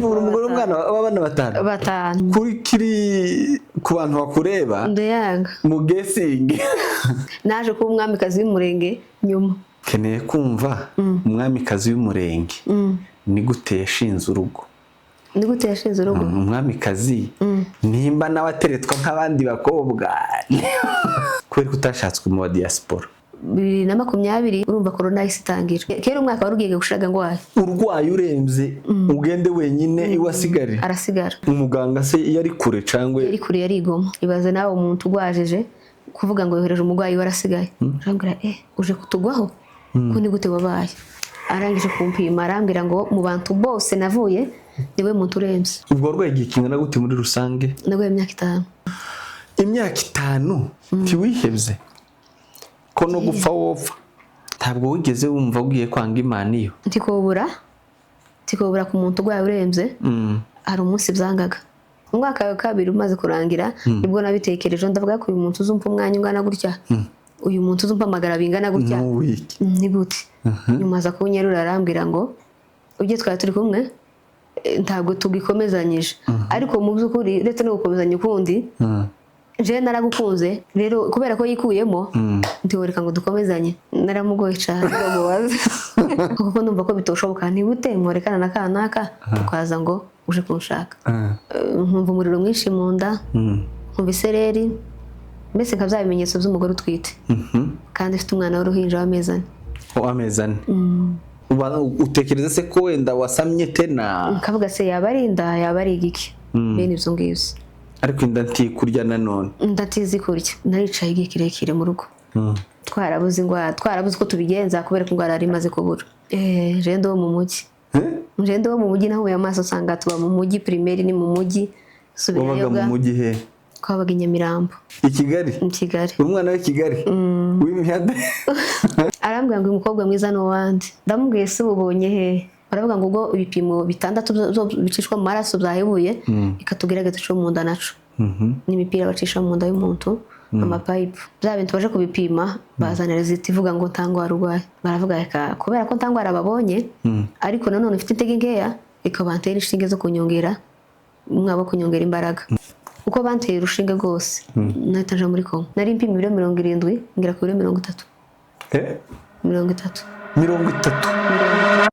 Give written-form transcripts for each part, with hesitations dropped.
Uri umugore w'umwana w'abana batanu? Batanu. Kuri kiri ku bantu bakureba Ndayanga. Mu guessing. Naje kuba umwamikazi w'umurenge nyuma. Keneye kumva umwamikazi w'umurenge ni gute yashinze urugo. Ni gute yashinze urugo? Umwamikazi nimba nawe ateretwa nk'abandi bakobwa, kubera ko utashatswe mu ba diaspora? 2020, urumva korona yahise itangira. Kera umwaka wari ugiye gushiraga ngwaye. Urwaye urembye, ugende wenyine, iwe asigare? Arasigara. Umuganga se iyo ari kure cyangwa? Yari kure, yari i Goma. Ibaze nawe umuntu urwajije kuvuga ngo yohereje umurwayi we arasigaye. Arambwira: "Eh, uje kutugwaho ko ni gute wabaye?" Arangije kumpima arambwira ngo mu bantu bose navuye niwe muntu urembye. Ubwo warwaye igihe kingana gute muri rusange? Naguye imyaka 5. Imyaka 5, ntiwihebye ko no gupfa wopfa? Ntabwo wigeze wumva ugiye kwanga Imana iyo? Ntikobura ku muntu urwaye urembye. Hari umunsi byangaga. Umwaka wa kabiri umaze kurangira nibwo nabitekereje, ndavuga ko uyu muntu uzumva umwanya ungana gutya, uyu muntu uzumva amagara bingana gutya, N'uwiki? Ni gute? Nyuma aza kunyerura arambwira ngo ujye twari turi kumwe, ntabwo tugikomezanyije, ariko mu by'ukuri uretse no gukomezanya ukundi, jewe naragukunze. Rero kubera ko yikuyemo, ntiworeka ngo dukomezanye. Naramugoye cyane ndamubaza kuko ndumva ko bitoshoboka. Ntibute mworekana na kanaka ukaza ngo uje kunshaka? Nkumva umuriro mwinshi mu nda, nkumva isereri, mbese nka bya bimenyetso by'umugore utwite kandi ufite umwana w'uruhinja w'amezi 4. Amezi 4. Utekereza se ko wenda wasamye tena? Nkavuga se yaba ari inda, yaba ari igiki, bene ibyo ngibyo. Ariko inda ntikurya nanone? Ndatizi kurya. Naricaye igihe kirekire mu rugo, twarabuze indwara, twarabuze uko tubigenza kubera ko indwara yari imaze kubura. Jende wo mu mujyi. Eh? Jende wo mu mujyi, nahuye amaso usanga tuba mu mujyi, primaire ni mu mujyi. Subirayo. Wabaga mu Bwa mujyi he? Twabaga i Nyamirambo. I Kigali? Mu Kigali. Uri umwana w'i Kigali w'imihanda. Arambwira ngo uyu mukobwa mwiza ni uwande? Ndamubwiye se ubonye he? Baravuga ngo ubwo ibipimo bitandatu bicishwa mu maraso byahebuye, ikatubwira agace mu nda naco n'imipira bacisha mu nda y'umuntu, amapayipu, bya bintu. Baje kubipima bazana résultat ivuga ngo nta ndwara urwaye. Baravuga reka kubera ko nta ndwara babonye, ariko nanone ufite intege nkeya, reka bantere inshinge zo kunyongera umwabo, kunyongera imbaraga. Uko banteye urushinge rwose nahita nja muri coma. Nari mpima ibiro 70, ngera ku biro 30. Eh? 30. 30.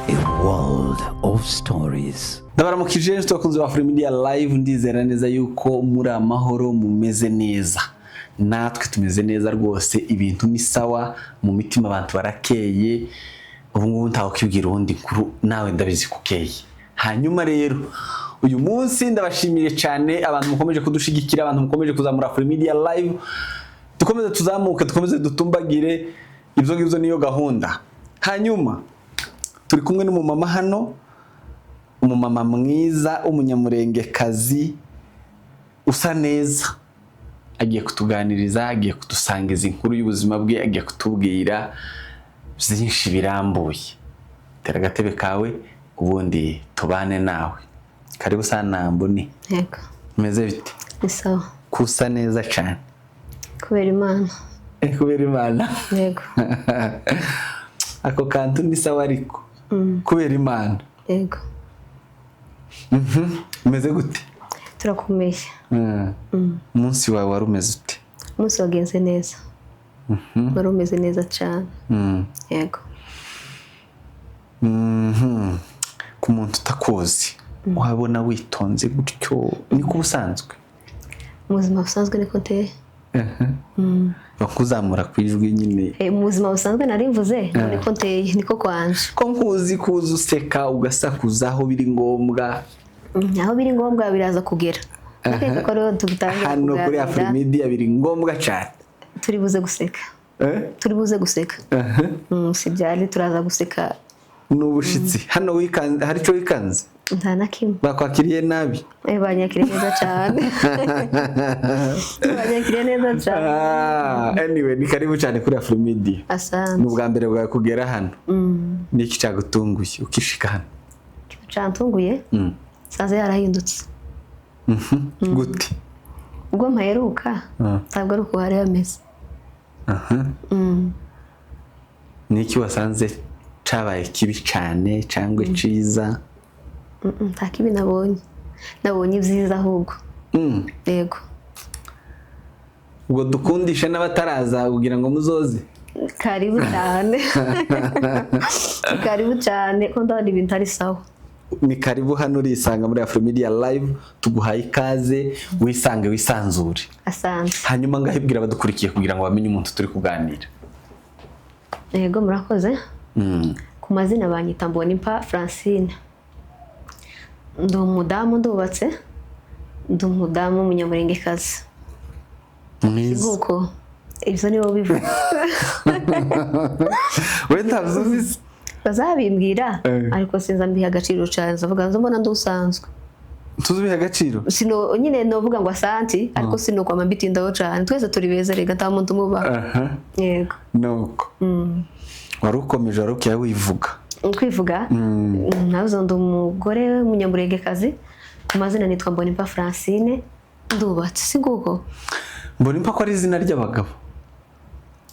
A world of stories. Ndabaramukije inshuti bakunzi ba Afro Media Live. Ndizera neza yuko muri amahoro, mumeze neza. Natwe tumeze neza rwose, ibintu ni sawa mu mitima, abantu barakeye ubu ngubu, ntawe ukibwira uwundi nkuru, nawe ndabizi kukeye. Hanyuma rero uyu munsi ndabashimiye cyane abantu mukomeje kudushigikira, abantu mukomeje kuzamura Afro Media Live. Dukomeze tuzamuke, dukomeze dutumbagire, ibyo ngibyo niyo gahunda. Hanyuma turi kumwe n'umumama hano, umumama mwiza w'umunyamurengekazi usa neza. Agiye kutuganiriza, agiye kudusangiza inkuru y'ubuzima bwe, agiye kutubwira byinshi birambuye. Tera agatebe kawe ubundi tubane nawe. Karibu sana Mboni. Yego. Umeze bite? Ni sawa. Kusa neza cyane. Kubera Imana. Kubera Imana. Yego. Ako kantu ni sawa, ariko kubera Imana. Yego. Umeze gute? Turakomeye. Umunsi wawe wari umeze ute? Umunsi wagenze neza, wari umeze neza cyane. Yego. Ku muntu utakuzi wabona witonze gutyo, niko ubusanzwe? Mu buzima busanzwe niko nteye. Bakuzamura ku ijwi nyine. Mu buzima busanzwe nari mvuze ngo niko nteye, niko kwanje. Ko nkuzi kuza useka, ugasakuza aho biri ngombwa. Aho biri ngombwa biraza kugera. Ndakeka ko rero tugitangira Hano kuri kuganira, Afro Media biri ngombwa cyane. Turi buze guseka. Eh? Turi buze guseka. Si byari, turaza guseka. Ni ubushitsi hano. Wikanze, hari icyo wikanze? Nta na kimwe. Bakwakiriye nabi? Banyakiriye neza cyane, banyakiriye neza cyane. Anyway, ni karibu cyane kuri Afro Media. Asante. Ni ubwa mbere bwawe kugera hano. Ni iki cyagutunguye ukishika hano? Cyantunguye, nsanze yarahindutse. Gute? Ubwo mpaheruka ntabwo ari uko hari hameze. Ni iki wasanze Cabaye kibi cane cyangwa ciza? Nta kibi nabonye, nabonye ibyiza ahubwo. Yego. Ubwo dukundishe n'abataraza kugira ngo muzoze. Karibu cyane, karibu cyane, ko ndabona ibintu ari sawa. Ni karibu hano, urisanga muri Afromedia Live, tuguhaye ikaze, wisange, wisanzure. Asante. Hanyuma ngahibwira abadukurikiye kugira ngo bamenye umuntu turi kuganira. Yego, murakoze. Ku mazina banyita Mbonimpa Francine, ndi umudamu, ndubatse, ndi umudamu w'umunyamurengekazi. Mwiza. Nk'uko ibyo nibo bivuga. We ntabyo uzi? Bazabimbwira. Ariko sinza mbiha agaciro cyane, ndavuga nzo mbona ndi usanzwe. Tuzubiha agaciro. Sino nyine novuga ngo asanti, ariko sinokwama mbitindaho cyane. Twese turi beza rega, nta muntu umubaho. Yego. Nuko wari ukomeje, wari ukiya wivuga. Twivuga nabuze, ndi umugore w'umunyamurengekazi, ku mazina nitwa Mbonimpa Francine, ndubatse, si nguko? Mbonimpa ko ari izina ry'abagabo?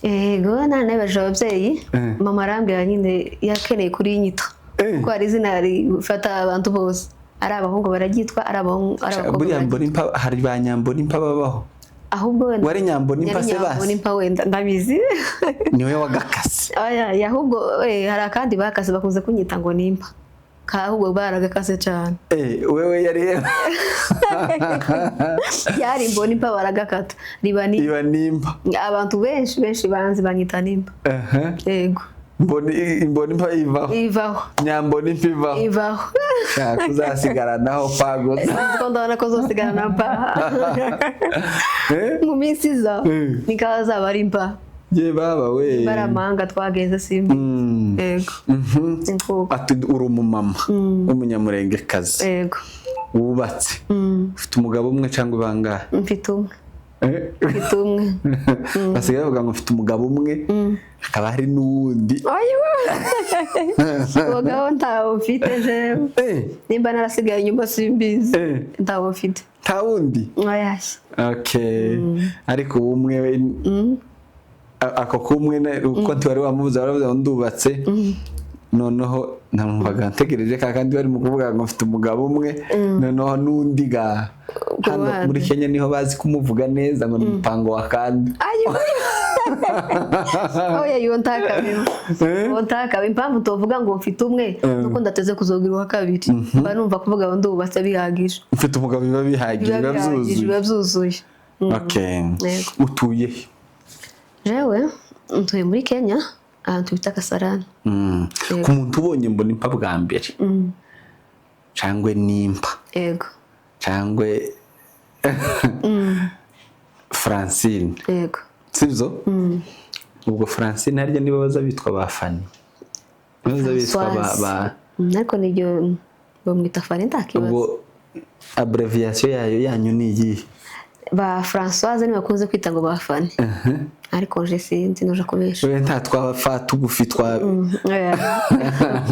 Yego, nanabajije ababyeyi. Mama arambwira nyine yakeneye kurinyita kuko hari izina rifata abantu bose, ari abahungu bararyitwa, ari abahungu, ari abakobwa Buriya bararyitwa. Mbonimpa, hari ba Nyambonimpa babaho. Ahubwo wenda Wari Nyambonimpa yari se basi? Nyambonimpa wenda, ndabizi. Niwe wagakase. Oya, ya, ahubwo hari akandi bakase, bakunze kunyita ngo nimpa ka, ahubwo baragakase cyane. Wewe yari Yari Mbonimpa, baragakata riba ni iba nimba. Abantu benshi benshi banzi banyita nimba. Yego. Mbonimpa ivaho. Ivaho. Nyambonimpa ivaho. Ivaho. Shaka uzasigaranaho pa gusa. Kuko ndabona ko zosigara na pa mu minsi iza. Niko azaba ari mpa. Ye baba we. Baramanga twagenze simbi. Yego. Nkuko. Ati uri umumama w'umunyamurengekazi. Yego. Wubatse, ufite umugabo umwe cyangwa bangahe? Mfite umwe. Mfite umwe. Basigaye bavuga ngo mfite umugabo umwe, hakaba hari n'uwundi. Umugabo ntawo mfite jewe. Nimba narasigaye inyuma simbizi. Ntawo mfite. Nta wundi? Oyashye. Okay, ariko umwe we, ako kumwe uko ntiwari wamubuza, waravuze ngo ndubatse, noneho namumvaga ntegereje ka kandi bari mu kuvuga ngo mfite umugabo umwe, noneho n'undi ga hano ruhande. Muri Kenya niho bazi kumuvuga neza ngo ni mupango wa kandi. Oya, yo ntakabiho. Uwo ntakabi. Impamvu tuvuga ngo mfite umwe nuko ndateze kuzogira uwa kabiri, mba numva kuvuga ngo ndubatse bihagije. Mfite umugabo biba bihagije. Biba Biba bihagije. byuzuye. Biba byuzuye. Okay. Yego. Utuye he? Jewe ntuye muri Kenya, ahantu bita Kasarani. Yego. Ku muntu ubonye Mbonimpa bwa mbere cangwe nimpa cangwe Francine, sibyo? Ubwo Francine harya niba baza bitwa ba Fani, baza bitwa ba Ariko niryo bamwita Fani, nta kibazo. Ubwo abbreviation yayo yanyu ni iyihe? Ba Françoise ni bakunze kwita ngo ba Fani, ariko nje sinzi noja kubesha. We nta twa fa tugufi twa?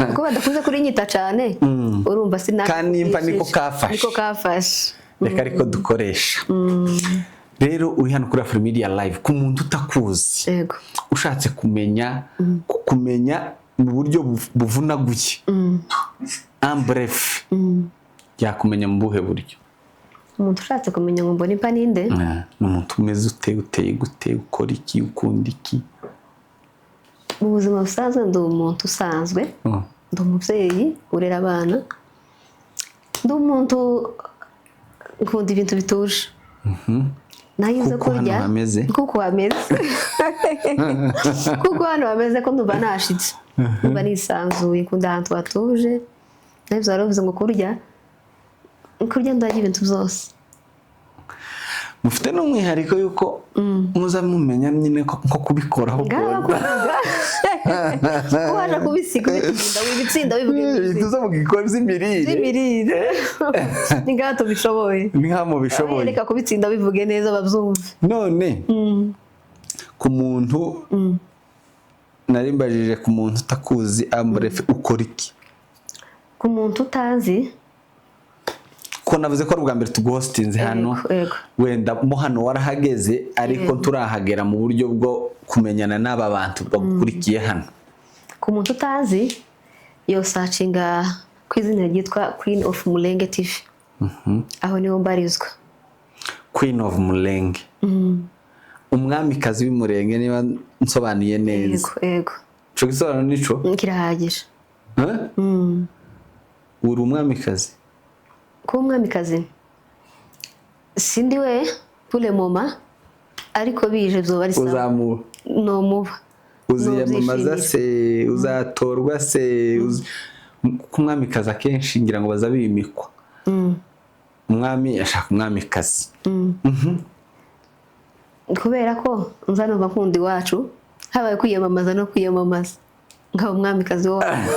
Kuko badakunze kurinyita cyane, urumva sina. Kanimpa niko kafashe. Niko kafashe. Reka ariko dukoresha. Rero uri hano kuri Afromedia Live, ku muntu utakuzi, ushatse kumenya kumenya mu buryo buvunaguye, en bref, yakumenya mu buhe buryo? Umuntu ushatse kumenya ngo Mbonimpa ninde? Ni umuntu umeze ute, uteye gute, ukora iki, ukunda iki? Mu buzima busanzwe ndi umuntu usanzwe. Ndi umubyeyi urera abana, ndi umuntu nkunda ibintu bituje nayo izo Kuko hano kurya. hameze? Kuko hameze, kuko hano hameze ko ndumva nashitse, ndumva nisanzuye, nkunda ahantu hatuje. Nabyo wari ngo kurya, kurya ndarya ibintu byose. Mufite n'umwihariko yuko muza mumenya nyine nko kubikoraho. Ngaho kuvuga ko waje kubisiga, ubitsinda, wibitsinda, wivuga. Ibintu zo mu gikoni by'imirire. By'imirire ni ngaho tubishoboye. Ni nk'aho mubishoboye. Reka kubitsinda bivuge neza babyumve. None ku muntu nari mbajije, ku muntu utakuzi, en bref, ukora iki? Ku muntu utazi? Ko navuze ko ari ubwa mbere tuguhostinze hano. Yego. Wenda mo hano warahageze, ariko turahagera mu buryo bwo kumenyana n'aba bantu bagukurikiye hano. Ku muntu utazi, yosearchinga ku izina ryitwa Queen of Mulenge TV, aho niho mbarizwa. Queen of Mulenge, umwamikazi w'Umurenge, niba nsobanuye neza? Yego. Ico gisobanuro nico? Kirahagije. Eh? Uri umwamikazi? Kuba umwamikazi sindi we pour le moment, ariko bije byoba ari sawa. Uzamuba? Nomuba. Uziyamamaza? Nobyishimira. Se uzatorwa se? Kuko umwamikazi akenshi ngira ngo baza bimikwa, umwami ashaka umwamikazi. Kubera ko nza numva nkunda iwacu, habaye kwiyamamaza no kwiyamamaza nkaba umwamikazi wacu.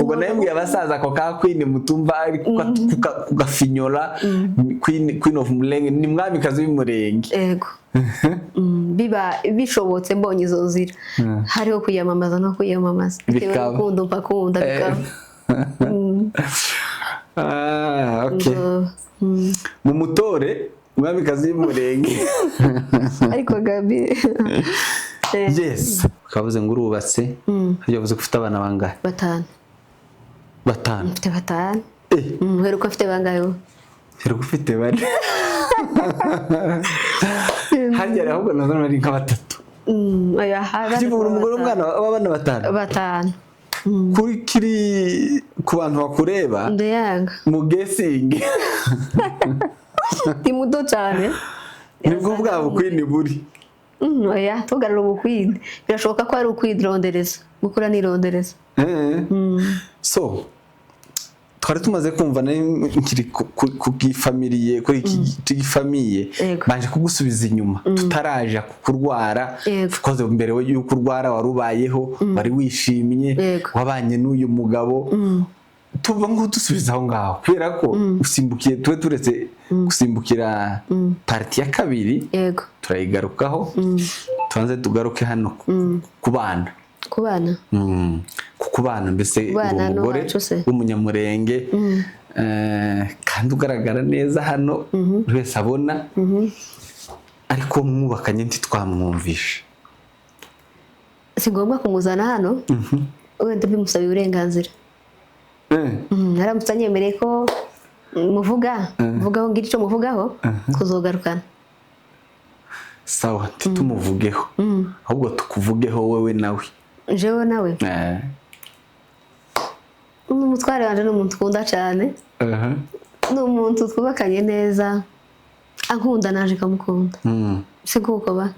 Ubwo nawe mbwiye abasaza ako ka queen mutumva, ari kugafinyora queen of Mulenge ni mwamikazi w'Umurenge. Yego. Biba bishobotse, mbonye izo nzira hariho kwiyamamaza no kwiyamamaza bitewe Bikaba. n'urukundo mpakunda, bikaba. Ah, okay. Ngo, Mu mutore umwamikazi w'Umurenge. Ariko Gabi, Yes, ukavuze ngo urubatse, harya wavuze ko ufite abana bangahe? Batanu. Batanu? Mfite batanu. Eh. Uheruka ufite bangahe wowe? Heruka ufite bane harya, ahubwo nazo ari nka batatu. Oya, hari Harya ubu umugore batanu. w'umwana w'abana batanu? Batanu. Kuri kiri ku bantu bakureba Ndayanga. Mu guessinge. Ndi muto cyane. Nibwo bwabo queen buri. Oya, tugarura ubuqueen, birashoboka ko ari ukwirondereza, gukura nirondereza. So twari tumaze kumva, nari nkiri ku gifamiliye, kuri iki gifamille. Yego. Banje kugusubiza inyuma tutaraja kukurwara. Yego. Koze mbere y'uko urwara wari ubayeho, wari wishimye, wabanye n'uyu mugabo. Tuva ngo dusubiza aho ngaho kubera ko usimbukiye, tube turetse gusimbukira partie ya kabiri. Turayigarukaho, tubanze tugaruke hano ku bana. Ku bana. Ku kubana mbese uri Kubana umugore n'uwacu se. w'Umunyamurenge, kandi ugaragara neza hano buri wese abona, ariko uwo mwubakanye ntitwamwumvisha. Si ngombwa kumuzana hano, wenda bimusabiye uburenganzira. Aramutse anyemereye ko muvuga muvugaho, ngira icyo muvugaho, tuzogarukana. Sawa, ntitumuvugeho, ahubwo tukuvugeho wowe nawe. Jewe nawe? Umutware wanje ni umuntu ukunda cyane. Ni umuntu twubakanye neza, ankunda naje kamukunda. Si nk'uko ba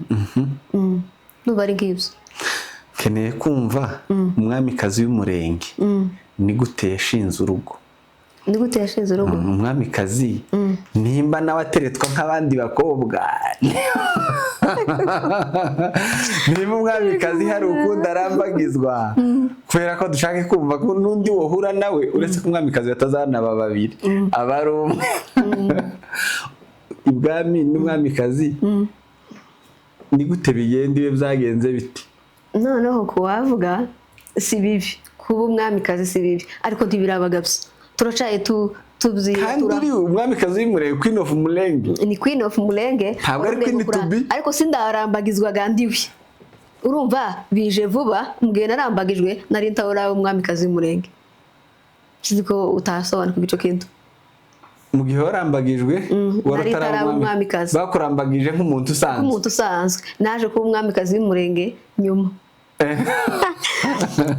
Ndumva ari nk'ibyo. Nkeneye kumva umwamikazi w'Umurenge ni gute yashinze urugo. Ni gute yashinze urugo? Umwamikazi nimba nawe ateretwa nk'abandi bakobwa, nimba umwamikazi hari ukundi arambagizwa, kubera ko dushaka kumva ko n'undi wohura nawe, uretse ko umwamikazi batazanaba babiri, aba ari umwe ibwami n'umwamikazi, ni gute bigenda, ibe byagenze bite? Noneho kuwavuga si bibi, kuba umwamikazi si bibi, ariko ntibirabagabye, turacaye tubyi. Kandi uri umwamikazi w'Umurenge, Queen of Murenge. Ni Queen of Murenge. Ntabwo ari Queen to be. Ariko sindarambagizwaga ndiwe, urumva bije vuba. Mbwiye narambagijwe nari ntabura umwamikazi w'Umurenge, sinzi ko utasobanukirwa ico kintu. Mu gihe warambagijwe wari Nari utaraba ntaraba umwamikazi. Bakurambagije nk'umuntu usanzwe. Nk'umuntu usanzwe, naje kuba umwamikazi w'Umurenge nyuma.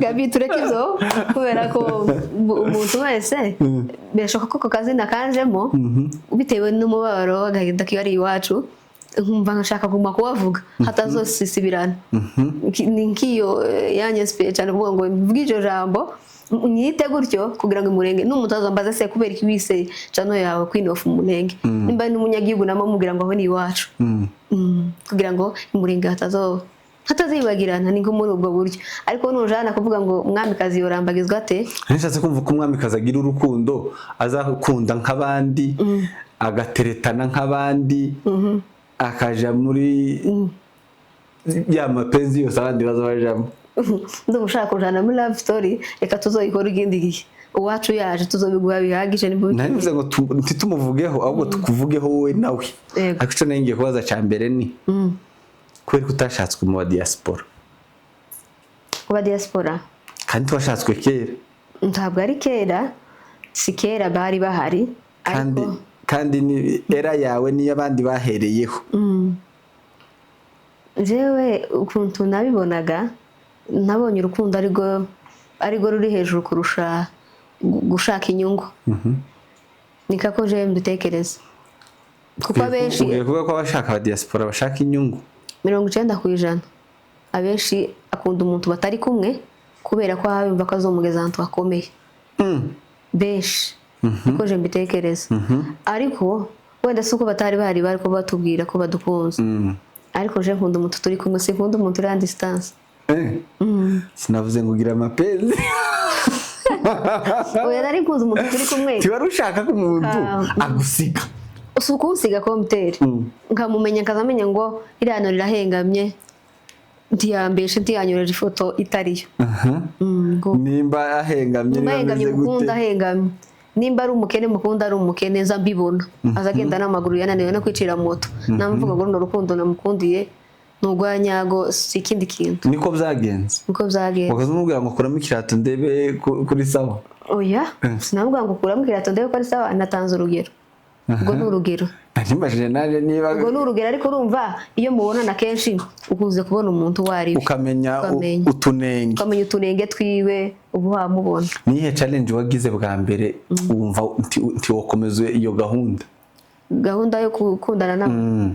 Gabi, tureke ibyo, kubera ko umuntu wese birashoboka ko ako kazina kanjemo bitewe n'umubabaro w'agahinda kiba ari iwacu, nkumva nkashaka kuguma kubavuga hatazosisibirana. Ni nk'iyo yanyinspiriye cyane kuvuga ngo mvuge iryo jambo, nyite gutyo, kugira ngo Umurenge n'umuntu azambaze se kubera iki wise channel yawe Queen of Umurenge, nimba ari n'umunyagihugu namo mubwira ngo aho ni iwacu. Kugira ngo Umurenge hatazibagirana, ni nko muri ubwo buryo. Ariko nujana kuvuga ngo umwamikazi yorambagizwa ate? Nishatse kumva ko umwamikazi agira urukundo, azakunda nk'abandi, agateretana nk'abandi, akaja muri ya mapenzi yose abandi baza bajamo. Ndumva ushaka kujana muri love story, reka tuzoyikora ikindi gihe, uwacu yaje tuzobiguha bihagije nimba Nari mvuze ngo ntitumuvugeho, ahubwo tukuvugeho wowe nawe. Yego. Ariko icyo nari ngiye kubaza cya mbere ni kubera ko utashatswe mu ba diaspora. Kuba diaspora. Kandi washatswe kera. Ntabwo ari kera, si kera, bari bahari. Kandi Ariko kandi ni era yawe niyo abandi bahereyeho. Njyewe ukuntu nabibonaga, nabonye urukundo arirwo ruri hejuru kurusha gushaka inyungu. Ni kako jewe mbitekereza, kuko abenshi Ugiye kuvuga ko abashaka aba diaspora bashaka inyungu? 90%. Abenshi akunda umuntu batari kumwe kubera ko aba yumva ko azomugeza ahantu hakomeye. Benshi niko je mbitekereza, ariko wenda si uko batari bahari, bari ko batubwira ko badukunze. Ariko je nkunda umuntu turi kumwe, sinkunda umuntu uri à distance. Sinavuze ngo ugira amapenzi. Oya, nari nkunze umuntu turi kumwe. Tiwari ushaka ko umuntu agusiga? Si ukunsiga komuteri, nkamumenya, nkazamenya ngo iriya hano rirahengamye, ntiyambeshe, ntiyanyoreje ifoto itariyo. Nimba ahengamye, Nimba niba ahengamye, ameze gute? Mukunda ahengamye. Nimba ari umukene, mukunda ari umukene, nza mbibona aza agenda n'amaguru, yananiwe no kwicira moto, namuvuga ngo runo rukundo namukundiye ni urwa nyago, si ikindi kintu. Niko byagenze? Niko byagenze. Wakaza umubwira ngo kuramo ikirato ndebe kuri sawa? Oya, sinavuga ngo kuramo ikirato ndebe ko ari sawa. Natanze urugero, ubwo ni urugero. Ntimbajije naje niba Ubwo ni urugero, ariko urumva iyo mubonana kenshi ukunze kubona umuntu uwo ari we. Ukamenya Ukamenya. utunenge. Ukamenya utunenge twiwe, uba wamubona. Niyihe challenge wagize bwa mbere wumva ntiwokomeza iyo gahunda? Gahunda yo gukundana nawe?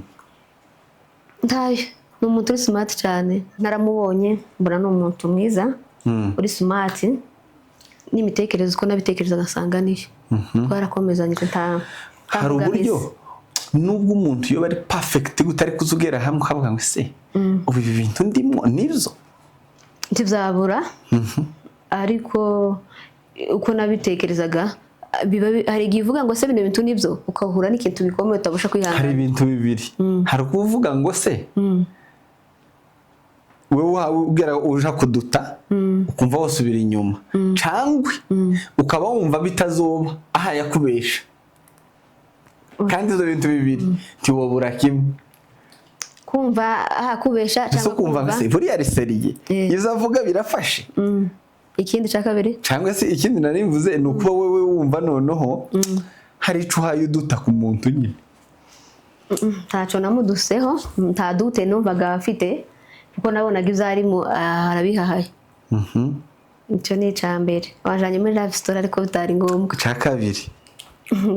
Ntayo. Ni umuntu uri smart cyane. Naramubonye mbona ni umuntu mwiza, uri smart, n'imitekerereze uko nabitekereza agasanga niyo. Twarakomezanyije, nta nta Hari mbogamizi. uburyo nubwo umuntu iyo bari perfect gute, ariko uza ugera hamwe ukavuga ngo: "Ese ubu ibi bintu ndimo nibyo?" Ntibyabura, ariko uko nabitekerezaga biba hari igihe uvuga ngo: "Se bino bintu nibyo?" Ukahura n'ikintu bikomeye utabasha Hari kwihangana. ibintu bibiri. Hari ukuvuga ngo se wowe waba ubwira uja kuduta, ukumva wasubira inyuma, cangwe ukaba wumva bitazoba aha yakubesha. Kandi ibyo bintu bibiri ntiwobura kimwe. Kumva ahakubesha Ese cyangwa ukumva ngo: "Se buriya ari sérieux? Ibyo avuga birafashe?" Ikindi cya kabiri? Cyangwa se ikindi nari mvuze ni ukuba wowe wumva noneho hari ico uhaye uduta ku muntu nyine. Ntacyo namuduseho, nta doute numvaga afite, kuko nabonaga ibyo arimo arabihahaye. Icyo ni icya mbere. Wajanye muri love story ariko bitari ngombwa. Icya kabiri?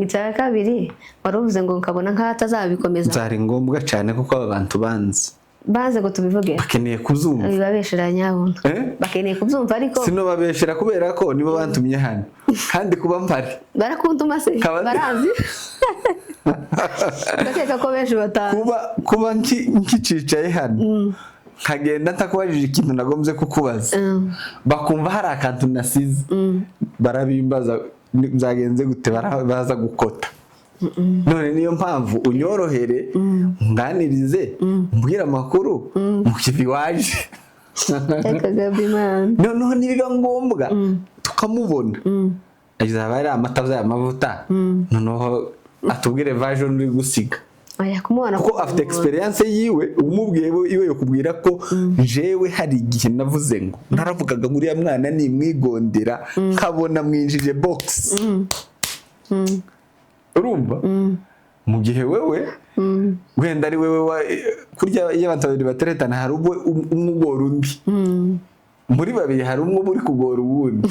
Icya kabiri wari uvuze ngo nkabona nk'aho atazabikomeza. Byari ngombwa cyane kuko aba bantu banzi Banze ngo tubivuge. bakeneye kubyumva. Bibabeshera nyabuna. Eh? Bakeneye kubyumva, ariko Sinobabeshera kubera ko nibo bantumye hano, kandi kuba mpari Barakunduma se? Barazi, ndakeka ko benshi batazi. Kuba nkicicaye hano nkagenda ntakubajije ikintu nagombye kukubaza, bakumva hari akantu nasize, barabimbaza. Byagenze gute? Baza gukota. None niyo mpamvu unyorohere, unganirize, umbwire amakuru mu kivi waje. Reka Gabi, Imana. Noneho nibiba ngombwa tukamubona, azaba ari amata abyara amavuta, noneho atubwire version uri gusiga. Oya, kumubona Kuko afite experience yiwe, umubwiye iwe yokubwira ko jewe hari igihe navuze ngo naravugaga ngo uriya mwana nimwigondera nkabona mwinjije box, urumva, mu gihe wewe wenda ari wewe kurya iyo abantu babiri bateretana, hari ubwo umwe ugora undi. Muri babiri hari umwe uba uri kugora uwundi.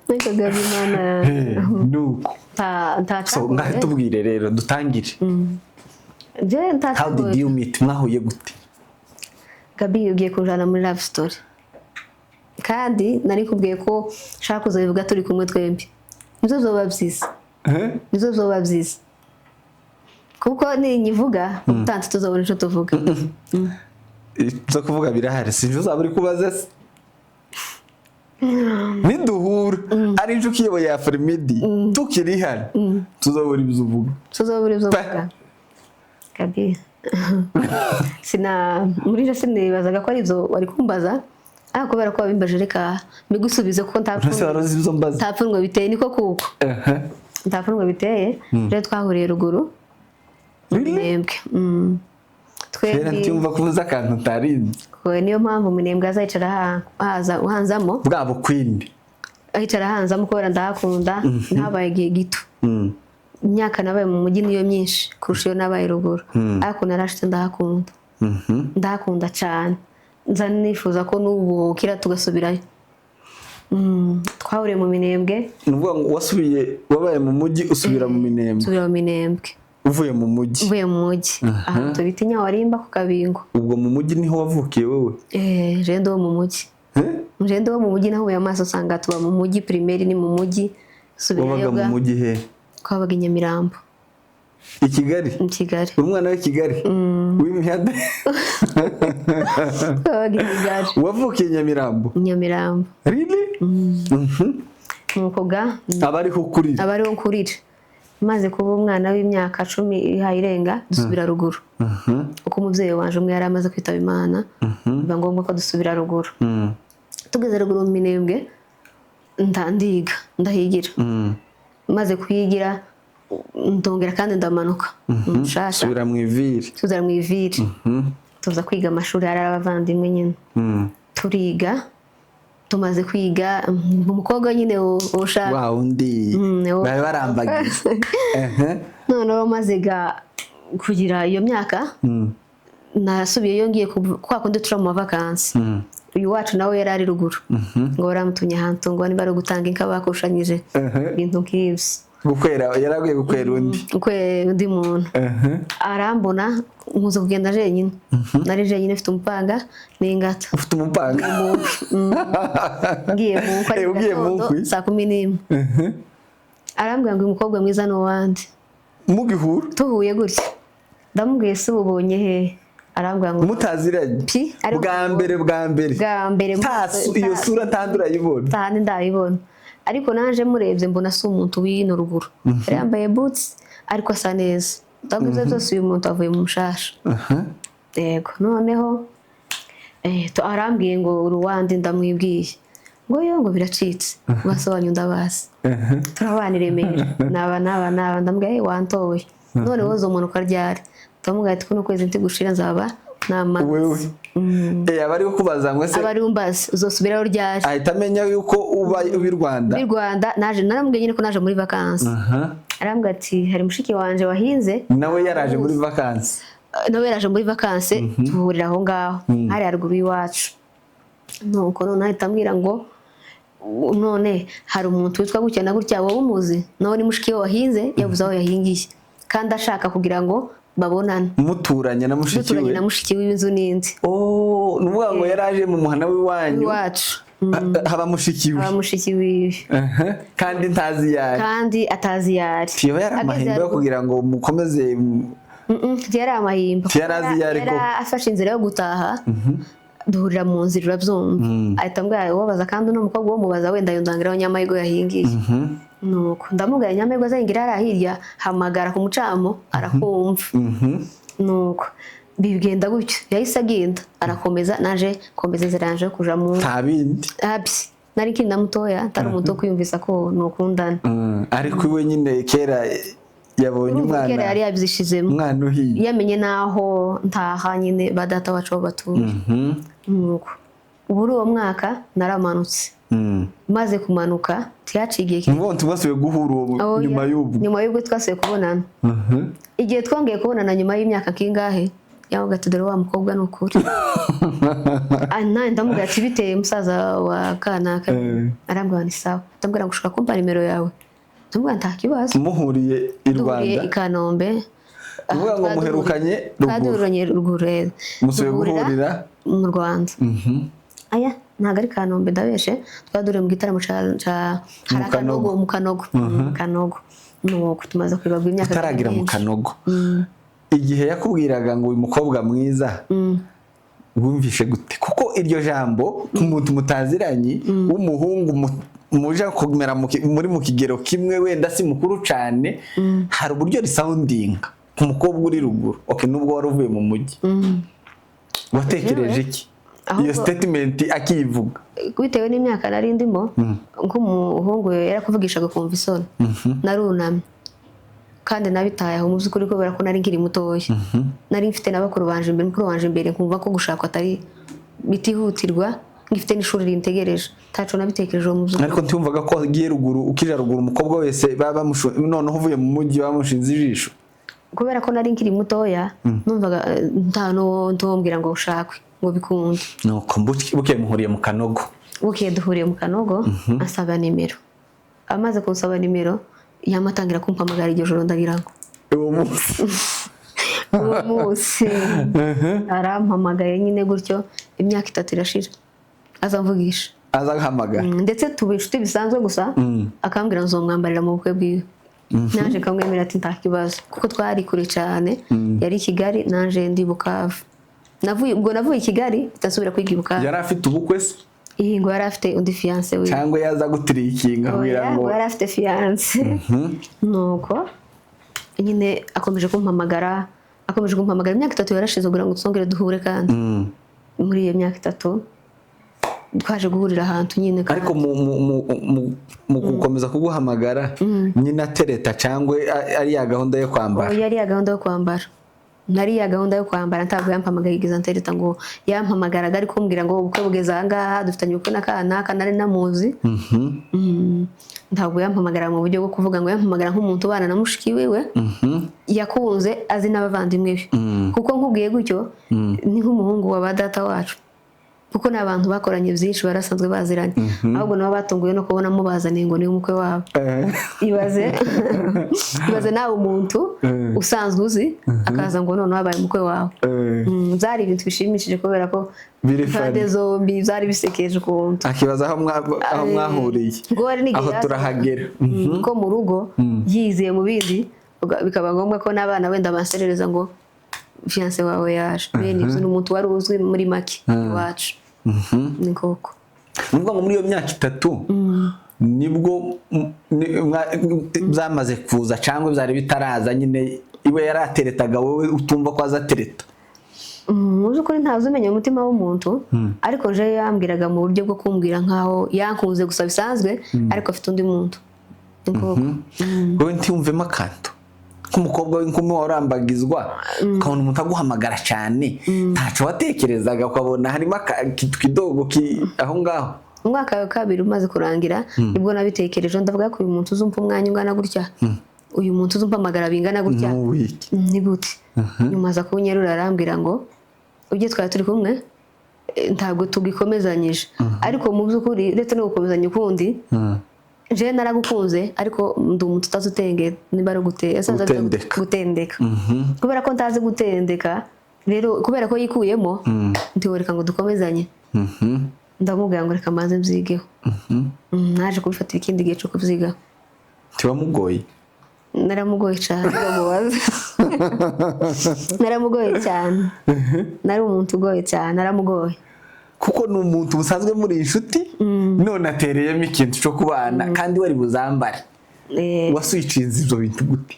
Reka Gabi, Imana. Nuko Nta so ngahe tubwire rero, dutangire. Je nta How did you meet? Mwahuye gute? Gabi, ugiye kunjana muri love story, kandi nari kubwiye ko nshaka kuzabivuga turi kumwe twembi, nibyo byoba byiza. Eh? Nibyo byoba byiza, kuko ninyivuga utanze tuzabona icyo tuvuga. Ibyo kuvuga birahari, sinzi uzaba uri kubaza se niduhura ari inshuti iyoboye Afrimidi tukiri hano, tuzabura ibyo uvuga. Tuzabura ibyo Pe. uvuga. Gabi, sina muri jo sinibazaga ko ari ibyo wari kumbaza, ariko kubera ko wabimbaje, reka mbigusubize, kuko nta Ntese pfunwe. wari uzi ibyo mbaza? Nta pfunwe biteye, niko kuko nta pfunwe biteye. Rero twahuriye ruguru. Really? Mwebwe. Kera Twembi. ntiyumva kuvuza akantu utarinze. Nuko niyo mpamvu Minembwe azayicara haza uhanzamo. Bwa bukwindi. Ahicara hanzamo kubera ndahakunda, nahabaye igihe gito. Imyaka nabaye mu mujyi niyo myinshi kurusha iyo nabaye ruguru, ariko narashitse ndahakunda. Ndahakunda cyane, nza nifuza ko n'ubu bukira tugasubirayo. Twahuriye mu Minembwe. Ni ukuvuga ngo wasubiye, wabaye mu mujyi, usubira mu Minembwe? Nsubira mu Minembwe. Uvuye mu mujyi? Mvuye mu mujyi, ahantu bita i Nyawarimba ku Kabingo. Ubwo mu mujyi niho wavukiye wowe? Eh, je ndi wo mu mujyi. Eh? Je ndi wo mu mujyi, nahuye amaso usanga tuba mu mujyi, primaire ni mu mujyi, subirayo. Wabaga mu Bwa mujyi he? Twabaga i Nyamirambo. I Kigali? Mu Kigali. Uri umwana w'i Kigali w'imihanda? Twabaga i Kigali. Wavukiye i Nyamirambo? I Nyamirambo. Really? Nuko ga Aba ariho ukurira? Aba ariho nkurira. Maze kuba umwana w'imyaka 10 ihaye irenga, dusubira ruguru, kuko umubyeyi wanje umwe yari amaze kwitaba Imana, biba ngombwa ko dusubira ruguru. Tugeze ruguru mu Minembwe, ndiga, ndahigira. Maze kuyigira, ndongera kandi ndamanuka mushasha. Subira mu iviri. Tuzara mu iviri, tuza kwiga amashuri, hari abavandimwe nyine. Turiga, tumaze kwiga, umukobwa nyine ushaka Wa wundi bari barambagiye. Noneho maze ga kugira iyo myaka, nasubiyeyo ngiye kwa kundi tura mu mavakansi. Uyu wacu nawe yari ari ruguru, ngo baramutumye ahantu, ngo niba ari ugutanga inka bakushanyije, ibintu nk'ibyo. Gukwera, yaragiye gukwera undi. Ukwera undi muntu. Arambona, nkuza kugenda jenyine, nari jenyine, mfite umupanga n'ingata. Ufite umupanga? Ngiye mu nkwi. Eh, ugiye mu Gatondo, nkwi? saa 11. Arambwira ngo uyu mukobwa mwiza ni uwande? Mugihura? Tuhuye gutya, ndamubwiye: "Se ubonye hehe?" Arambwira ngo Mutaziranye? Pi, ariko Bwa mbere, bwa mbere? Bwa mbere. Iyo sura ntandi urayibona? Ntahandi ndayibona, ariko naje murebye mbona si umuntu w'ino ruguru. Yari yambaye boots ariko asa neza. Ndavuga ibyo byose, uyu muntu avuye mu mushasha. Yego, noneho arambwiye ngo uruwandi, ndamwibwiye ngo yo, ngo biracitse, basobanyu ndabazi, turabana i Remera, naba naba naba. Ndamubwira: "Eh, wantoye none wowe uzomanuka ryari?" Ndamubwira ati: "Kuno kwezi ntigushira nzaba namanutse." Wewe aba ari kubaza ngo ese Aba ari umbazi uzosubirayo ryari. Ahita amenya yuko uba ubi Rwanda. Muri Rwanda naje, naramubwiye nyine ko naje muri vakansi. Arambwira ati hari mushiki wanje wahinze. Nawe yaraje muri vakansi? Nawe yaraje muri vakansi, duhurira aho ngaho hari haruguru y'iwacu. Nuko none ahita ambwira ngo none hari umuntu witwa gutya na gutya, wowe umuzi? Nawe ni mushiki we wahinze, yabuze aho yahingiye kandi ashaka kugira ngo babonane. Muturanye na mushiki Duturanye we? na mushiki we, w'inzu n'indi. Oh, ni ukuvuga ngo yaraje mu muhana w'iwanyu? Iwacu. Haba mushiki we? Aba mushiki wiwe. Kandi ntazi yari? Kandi atazi yari. Tiyo yari Ageze amahimba yo kugira ngo mukomeze? Yari amahimba. Yari azi iyo ari Yari afashe inzira yo gutaha, duhurira mu nzira, urabyumva, ahita ambwira ubabaza kandi uno mukobwa wo mubaza wenda yundangiraho Nyamahirwe yahingiye. Nuko ndamubwira: "Nyamahirwe azahingira hariya hirya, hamagara ku mucamo arakumva." Nuko bigenda gutyo, yahise agenda arakomeza, naje komeza inzira yanje yo kuja mu Nta bindi? Abi nari nkiri na mutoya, ntari umuntu wo kwiyumvisa ko nukundana. Ariko iwe nyine kera yabonye Urumva kera umwana yari yabyishizemo. Umwana uhiye. Yamenye n'aho ntaha nyine, ba data wacu aho batuye. Nuko muri uwo mwaka naramanutse. Maze kumanuka, tiyaciye igihe Ni ukuvuga ngo tubasubiye guhura uwo Oya, nyuma y'ubwo? Nyuma y'ubwo twasubiye kubonana. Igihe twongeye kubonana nyuma y'imyaka kingahe, yavuga ati: "Dore wa mukobwa ni ukuri." Ah, nanjye ndamubwira ati: "Biteye musaza wa kanaka." Arambwira ni sawa. Ndamubwira ngo ushaka kumpa nimero yawe? Ndamubwira nta kibazo. Muhuriye i Duhuriye Rwanda? i Kanombe. Uvuga ngo muherukanye ruguru? Twaduhuranye ruguru rero. Musubiye Duhurira guhurira mu Rwanda. Aya ntabwo ari Kanombe, ndabeshe. Twaduriye mu gitaramo ca hari Mu Kanogo. Akanogo, mu Kanogo, mu Kanogo. Nuko tumaze kwibagwa imyaka Utaragira mu myinshi. Kanogo, igihe yakubwiraga ngo uyu mukobwa mwiza, wumvishe gute? Kuko iryo jambo ku muntu mutaziranye w'umuhungu, muja kumera muri mu kigero kimwe, wenda si mukuru cyane, hari uburyo risoundinga ku mukobwa uri ruguru. Okay, nubwo wari uvuye mu mujyi, watekereje iki iyo statement akiyivuga? Bitewe n'imyaka nari ndimo, nk'umuhungu yarakuvugishaga ukumva isoni. Narunamye kandi nabitaye aho mu by'ukuri, kubera ko nari nkiri mutoya, nari mfite na bakuru banje imbere, mukuru wanje imbere, nkumva ko gushakwa atari Bitihutirwa, ngifite n'ishuri rintegereje, ntaco nabitekerejeho mu by'ukuri. Ariko ntiwumvaga ko agiye ruguru, ukija ruguru umukobwa wese baba noneho uvuye mu mujyi bamushinze ijisho? Kubera ko nari nkiri mutoya, numvaga nta n'uwo ntumbwira ngo ushakwe ngo bikunde. Nuko bukeye muhuriye mu Kanogo. Bukeye duhuriye mu Kanogo, ansaba nimero. Amaze kunsaba nimero, yamatangira kumpamagara iryo joro, ndagira ngo Uwo munsi? Uwo munsi arampamagaye nyine gutyo, imyaka 3 irashira aza amvugisha. Aza ahamagara? Ndetse tuba inshuti bisanzwe gusa, akambwira ngo nzomwambarira mu bukwe bwiwe, naje kamwemera ati nta kibazo, kuko twari kure cyane, yari i Kigali naje ndi Bukavu. Navuye ubwo, navuye i Kigali ndasubira kwiga i Bukavu. Yari afite ubukwe se? Iyi ngo yari afite undi fiancé we. Cyangwa yaza gutirikinga kugira Oya, ngo ngo yari afite fiancé. Nuko nyine akomeje kumpamagara, imyaka 3 yarashize kugira ngo tuzongere duhure. Kandi muri iyo myaka 3 twaje guhurira ahantu nyine kandi. Ariko mu gukomeza kuguhamagara nyine atereta, cyangwa ari ya gahunda yo kwambara? Oya, yari ya gahunda yo kwambara, nari ya gahunda yo kwambara. Ntabwo yampamagaye igeze antereta, ngo yampamagaraga ari kumbwira ngo ubukwe bugeze aha ngaha, dufitanye ubukwe n'aka n'aka, nari namuzi. Ntabwo yampamagara mu buryo bwo kuvuga ngo yampamagara nk'umuntu ubana na mushiki wiwe yakunze, azi n'abavandimwe be, kuko nkubwiye gutyo ni nk'umuhungu wa ba data wacu, kuko ni abantu bakoranye byinshi, barasanzwe baziranye. Ahubwo nabo batunguwe no kubona mubazaniye ngo ni umukwe wabo. Ibaze, ibaze nawe umuntu usanzwe uzi akaza ngo noneho abaye umukwe wawe. Byari ibintu bishimishije kubera ko Biri impande funny. zombi byari bisekeje ukuntu. Akibaza aho mwahuriye. Ngo hari n'igihe Aho yazaga, turahagera. Ko mu rugo yizeye mu bindi, bikaba ngombwa ko n'abana wenda banserereza ngo fiancé wawe yaje. Bene ibyo, ni umuntu wari uzwi muri make iwacu, ni koko. Ni ukuvuga ngo muri iyo myaka 3 nibwo byamaze kuza, cyangwa byari bitaraza nyine, iwe yarateretaga wowe utumva ko azatereta? Mu by'ukuri ntazi umenya umutima w'umuntu, ariko je yambwiraga mu buryo bwo kumbwira nkaho yankunze gusa bisanzwe, ariko afite undi muntu, ni koko. Wowe ntiwumvemo akantu nk'umukobwa w'inkumi warambagizwa, ukabona umuntu aguhamagara cyane, ntacyo watekerezaga, ukabona harimo akantu kidogo aho ngaho? Umwaka wa kabiri umaze kurangira nibwo nabitekereje, ndavuga ko uyu muntu uzumva umwanya ungana gutya, uyu muntu uzumva amagara bingana gutya, N'uwiki? Ni gute? Nyuma aza kunyerura, arambwira ngo ujye twari turi kumwe, ntabwo tugikomezanyije. Ariko mu by'ukuri, uretse no gukomezanya ukundi, jewe naragukunze, ariko ndi umuntu utazi utenge, niba ari ese nzi Gutendeka. Gutendeka. Kubera ko ntazi gutendeka rero, kubera ko yikuyemo, ntiworeka ngo dukomezanye. Ndamubwira ngo reka mbanze mbyigeho. Naje kubifatira ikindi gihe cyo kubyigaho. Ntiwamugoye? Naramugoye cyane, ndamubaza, naramugoye cyane, nari umuntu ugoye cyane, naramugoye. Kuko ni umuntu musanzwe muri inshuti, none atereyemo ikintu cyo kubana kandi wari buzambare. Waswicinze ibyo bintu gute?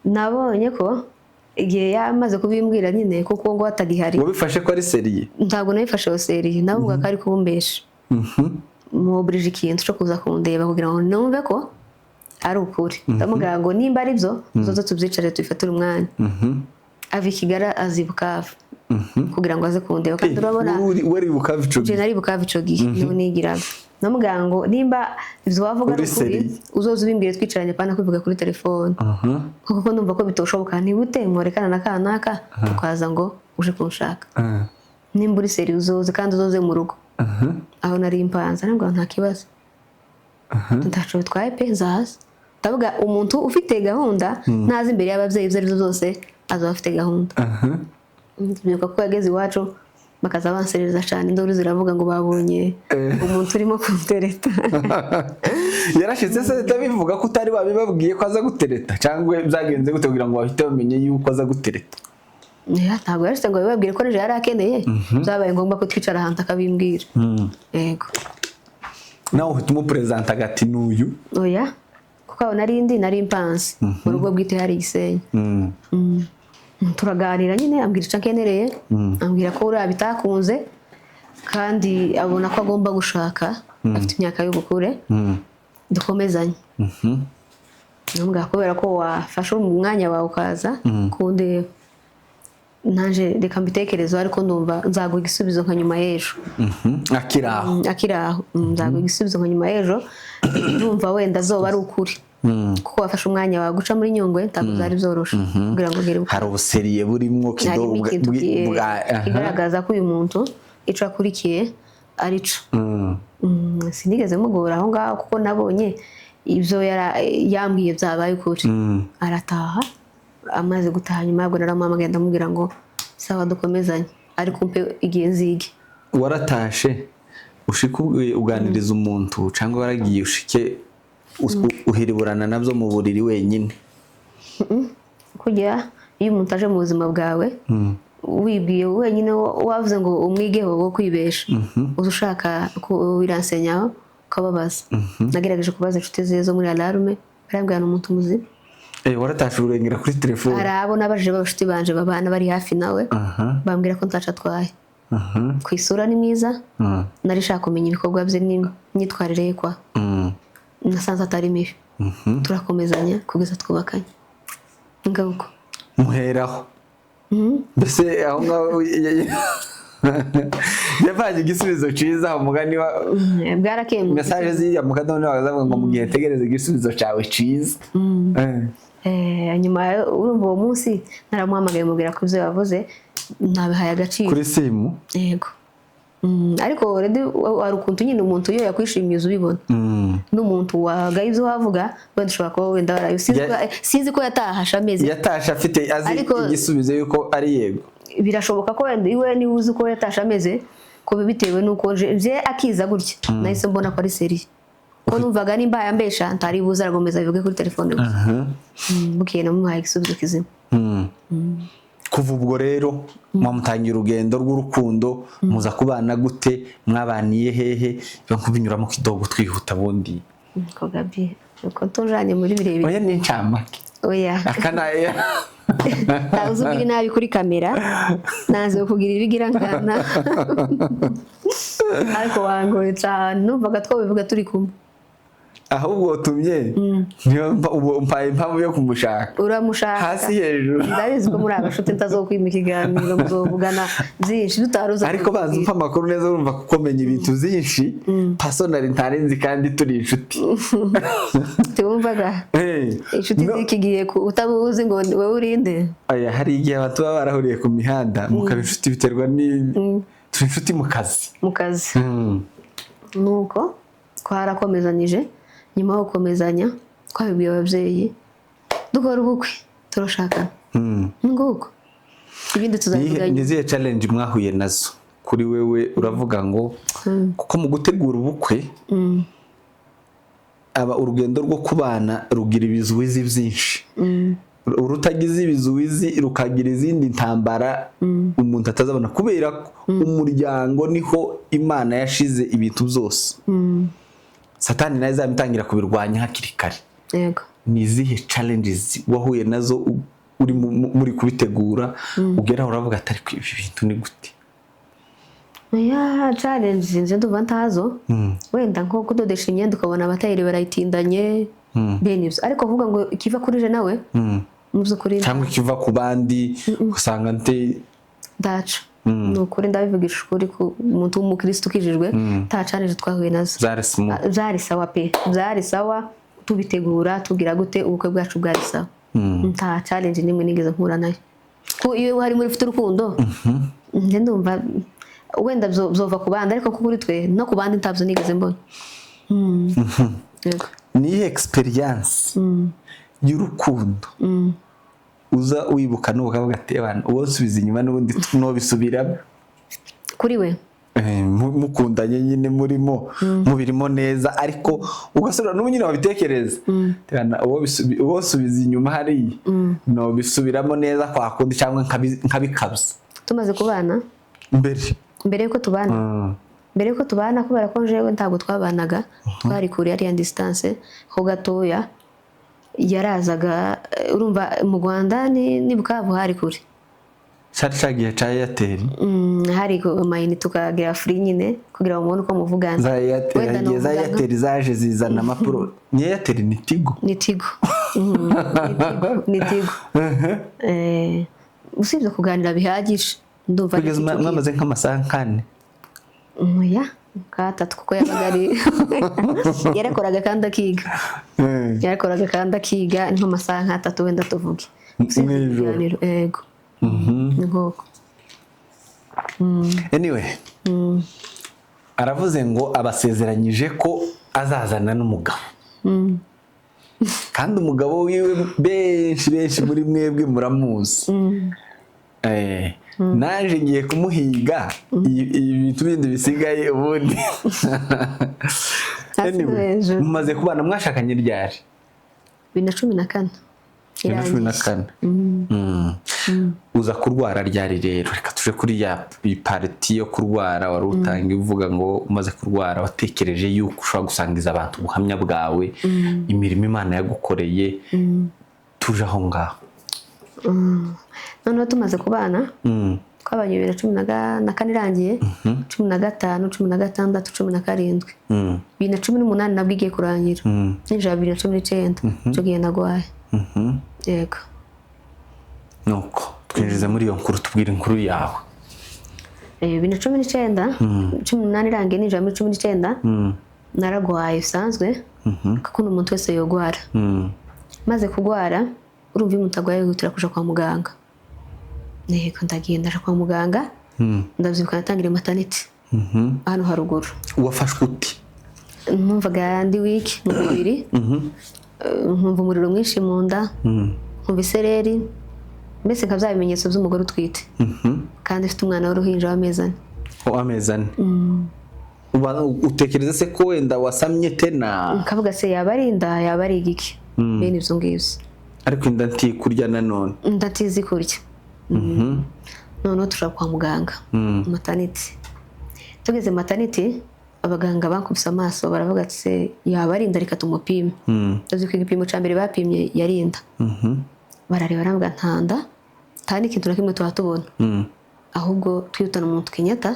Nabonye ko igihe yamaze kubimbwira nyine, kuko ngo atagihari. Wabifashe ko ari sérieux? Ntabwo nabifashe sérieux, navuga ko ari kumbesha. Muburije ikintu cyo kuza kundeba kugira ngo numve ko ari ukuri. Ndamubwira ngo nimba ari byo, tuzoze tubyicare tubifatire umwanya. Ava i Kigali aza i Bukavu kugira ngo aze kundeba, kandi urabona Wari Bukavu ico je gihe? Nari Bukavu ico gihe, niho nigiraga. Ndamubwira ngo nimba ibyo wavuga ari Uri ukuri, sérieux? uzoze ubimbwire twicaranye, apana kubivuga kuri telefone, kuko ndumva ko bitoshoboka. Niba ute mworekana na kanaka ukaza ngo uje kunshaka, nimba uri sérieux uzoze, kandi uzoze mu rugo aho nari mpanze. Ntabwo, nta kibazo, ntaco bitwaye pe, nzaza. Ndavuga umuntu ufite gahunda ntazi imbere y'ababyeyi, ibyo ari byo byose azaba afite gahunda. Ndibuka ko yageze iwacu bakaza banserereza cyane, induru ziravuga ngo babonye umuntu urimo kuntereta. Yarashitse se bivuga ko utari wabibabwiye ko aza gutereta, cyangwa byagenze gute kugira ngo bahite bamenye yuko aza gutereta? Ya, ntabwo yarashitse ngo babibabwire ko nijoro yari akeneye. Byabaye ngombwa ko twicara ahantu akabimbwira, yego. Nawe uhita umuperezanta agati n'uyu? Oya, kuko aho nari ndi, nari mpanze mu rugo bwite hari Igisenyi. Turaganira nyine, ambwira icyo akenereye, ambwira ko uriya bitakunze kandi abona ko agomba gushaka, afite imyaka y'ubukure, dukomezanye. Ndamubwira kubera ko wafashe umwanya wawe ukaza kundeba. Naje reka mbitekerezo, ariko ndumva nzaguha igisubizo nka nyuma y'ejo. Akiri aho. Akiri aho. Nzaguha igisubizo nka nyuma y'ejo, ndumva wenda azoba ari ukuri, kuko wafashe umwanya wawe guca muri Nyungwe, ntabwo byari byoroshe kugira ngo ugere. Hari ubuseriye burimo kido. Harimo ikintu aha. kigaragaza ko uyu muntu ico akurikiye ari co. Sinigeze mugora aho ngaho, kuko nabonye ibyo yambwiye byabaye ukuri. Arataha. Amaze gutaha, nyuma yabwo naramuhamagaye, ndamubwira ngo sawa, dukomezanye, ariko umpe igihe nzige. Waratashe ushike uganiriza umuntu, cyangwa waragiye ushike uhiriburana nabyo mu buriri wenyine? Kujya iyo umuntu aje mu buzima bwawe wibwiye wenyine, wavuze ngo umwigeho wo kwibesha, uza ushaka wiransenyaho ukababaza. Nagerageje kubaza inshuti ze zo muri Alarme, barambwira ni umuntu muzima. Waratashe urengera kuri telefone? Hari abo nabajije b'abashuti banje babana bari hafi nawe, bambwira ko ntaco atwaye, ku isura ni mwiza. Nari nshaka kumenya ibikorwa bye n'imyitwarire ye kwa nasanze atari mibi. Turakomezanya kugeza twubakanye, ngaruko. Muheraho mbese aho ngaho yavanye igisubizo cyiza, umugani wa Bwarakemutse. Message ziriya mu kadomo bakazavuga ngo mu gihe tegereza igisubizo cyawe cyiza. Nyuma urumva uwo munsi naramuhamagaye, mubwira ko ibyo yavuze ntabihaye agaciro. Kuri simu? Yego. Ariko already hari ukuntu nyine umuntu iyo yakwishimiye uza ubibona, n'umuntu wagaye ibyo wavuga wenda ushobora kuba wenda warayo sinzi sinzi ko yatahashe ameze. Yatashe afite azi igisubizo yuko ari yego. Birashoboka ko wenda iwe niba uzi uko yatashe ameze, ko bitewe n'uko nje akiza gutya nahise mbona ko ari sérieux, ko numvaga nimba yambesha ntari buze, arakomeza bivuge kuri telefone gusa. Bukeye namuhaye igisubizo kizima. Kuva ubwo rero mwamutangiye urugendo rw'urukundo, muza kubana gute? Mwabaniye hehe? Biba nkubinyuramo kidogo twihuta bundi. Ko Gabi, uko tujanye muri birebire. Oya, ni incamake. Oya. Akana. Ntawe uzi ugira nabi kuri kamera, nanze kugira ibigira nkana, ariko wangoye cyane, numvaga twabivuga turi kumwe. Ahubwo utumye niyo ubu mpaye impamvu yo kumushaka. Uramushaka. Hasi hejuru. Ndabizi ko muri abashuti ntazokwima ikiganiro, muzovugana byinshi tutaruza. Ariko bazi umpa amakuru neza, urumva kuko menya ibintu byinshi personally ntari nzi kandi turi inshuti. Tiwumvaga inshuti z'iki gihe utabuzi ngo wowe urinde. Oya, hari igihe abantu baba barahuriye ku mihanda mukaba inshuti, biterwa ni turi inshuti mu kazi. Mu kazi. Nuko twarakomezanyije, nyuma yo gukomezanya twabibwiye ababyeyi, dukora ubukwe, turashakana. Nguko, ibindi tuzabivuga. Ni izihe challenge mwahuye nazo kuri wewe? Uravuga ngo kuko mu gutegura ubukwe aba urugendo rwo kubana rugira ibizuwizi byinshi, urutagize ibizuwizi rukagira izindi ntambara umuntu atazabona, kubera ko umuryango niho Imana yashize ibintu byose, Satani nawe izamutangira kubirwanya hakiri kare. Ni izihe challenges wahuye nazo uri muri kubitegura, ugeraho uravuga ati ariko ibi bintu ni gute? Ya challenge nje ndumva ntazo, wenda nko kudodesha imyenda ukabona abatayeri barayitindanye, bene ibyo, ariko kuvuga ngo ikiva kuri je nawe, mu by'ukuri cyangwa ikiva ku bandi usanga nte ndaca ni ukuri, ndabivugisha ukuri ku muntu w'umukristo ukijijwe, nta challenge twahuye nazo. Zari smooth? Ah, byari sawa pe, byari sawa. Tubitegura, tugira gute, ubukwe bwacu bwari sawa, nta challenge nimwe nigeze mpura nayo, ko iyo hari muri ufite urukundo, njye ndumva wenda byova ku bandi, ariko kuri twe no ku bandi ntabyo nigeze mbona. Yego. Ni iyihe experience y'urukundo uza wibuka n'ubu ukavuga ati "Ebana, uwo nsubiza inyuma n'ubundi nobisubiramo"? Kuri we? Mukundanye nyine, murimo mubirimo neza, ariko ugasubira n'ubu nyine wabitekereza. Ebana, uwo nsubiza inyuma hariya nobisubiramo neza kwa kundi, cyangwa nkabikabya. Tumaze kubana? Mbere. Mbere yuko tubana? Mbere yuko tubana, kubera ko jewe ntabwo twabanaga, twari kure, yari distance ho gatoya, yarazaga. Urumva mu Rwanda ni Bukavu, hari kure. Cyari cya gihe cya Airtel. Hari ku mayinite tukagira free nyine kugira ngo mubone uko muvugana. Za Airtel. Wenda Igihe za novuga Airtel zaje zizana amapuro, ni Airtel, ni Tigo. Ni Tigo. Ni Tigo, ni Tigo. Usibye kuganira bihagije, ndumva Kugeza ari mwamaze nk'amasaha nk'ane? Oya, nk'atatu, kuko yabaga ari yarakoraga kandi akiga. Yarakoraga kandi akiga, ni nk'amasaha nk'atatu wenda tuvuge. Usibye Mw'ijoro. ibiganiro, yego, ni nk'uko. Anyway, aravuze ngo abasezeranyije ko azazana n'umugabo, kandi umugabo wiwe benshi benshi muri mwebwe muramuzi. Naje ngiye kumuhiga, ibintu bindi bisigaye ubundi. Hasi no Anyway, hejuru. Mumaze kubana, mwashakanye ryari? 2014. 2014. Uza kurwara ryari rero? Reka tuje kuri ya part yo kurwara. Wari utangiye uvuga ngo umaze kurwara watekereje yuko ushobora gusangiza abantu ubuhamya bwawe, imirimo Imana yagukoreye. Tuje aho ngaho. Noneho tumaze kubana, twabanye 2014 irangiye, 15, 16, 17, 2018 nabwo igiye kurangira, ninjira 2019, icyo gihe nagwaye. Yego. Nuko twinjize muri iyo nkuru, tubwire inkuru yawe. 2019, 18 irangiye, ninjira muri 19, naragwaye bisanzwe, kuko umuntu wese yogwara. Maze kugwara, urumva iyo umuntu agwaye yihutira kuja kwa muganga. Yego, ndagenda ndaja kwa muganga. Ndabyibuka natangiriye maternité hano haruguru. Wafashwe uti? Numvaga ndi weak mu mubiri, nkumva umuriro mwinshi mu nda, nkumva isereri, mbese nka bya bimenyetso by'umugore utwite kandi ufite umwana w'uruhinja w'amezi 4. Amezi 4. Utekereza se ko wenda wasamye tena? Nkavuga se yaba ari inda, yaba ari igiki, bene ibyo ngibyo. Ariko inda ntikurya nanone? Ndatizi kurya. Noneho tujya kwa muganga maternité. Tugeze maternité, abaganga bankubise amaso, baravuga ati: "Se yaba ari inda? Reka tumupime." Ndazi ko igipimo cya mbere bapimye yari inda. Barareba, baravuga nta nda, nta n'ikintu na kimwe tuba tubona, ahubwo twihutana umuntu Kenyatta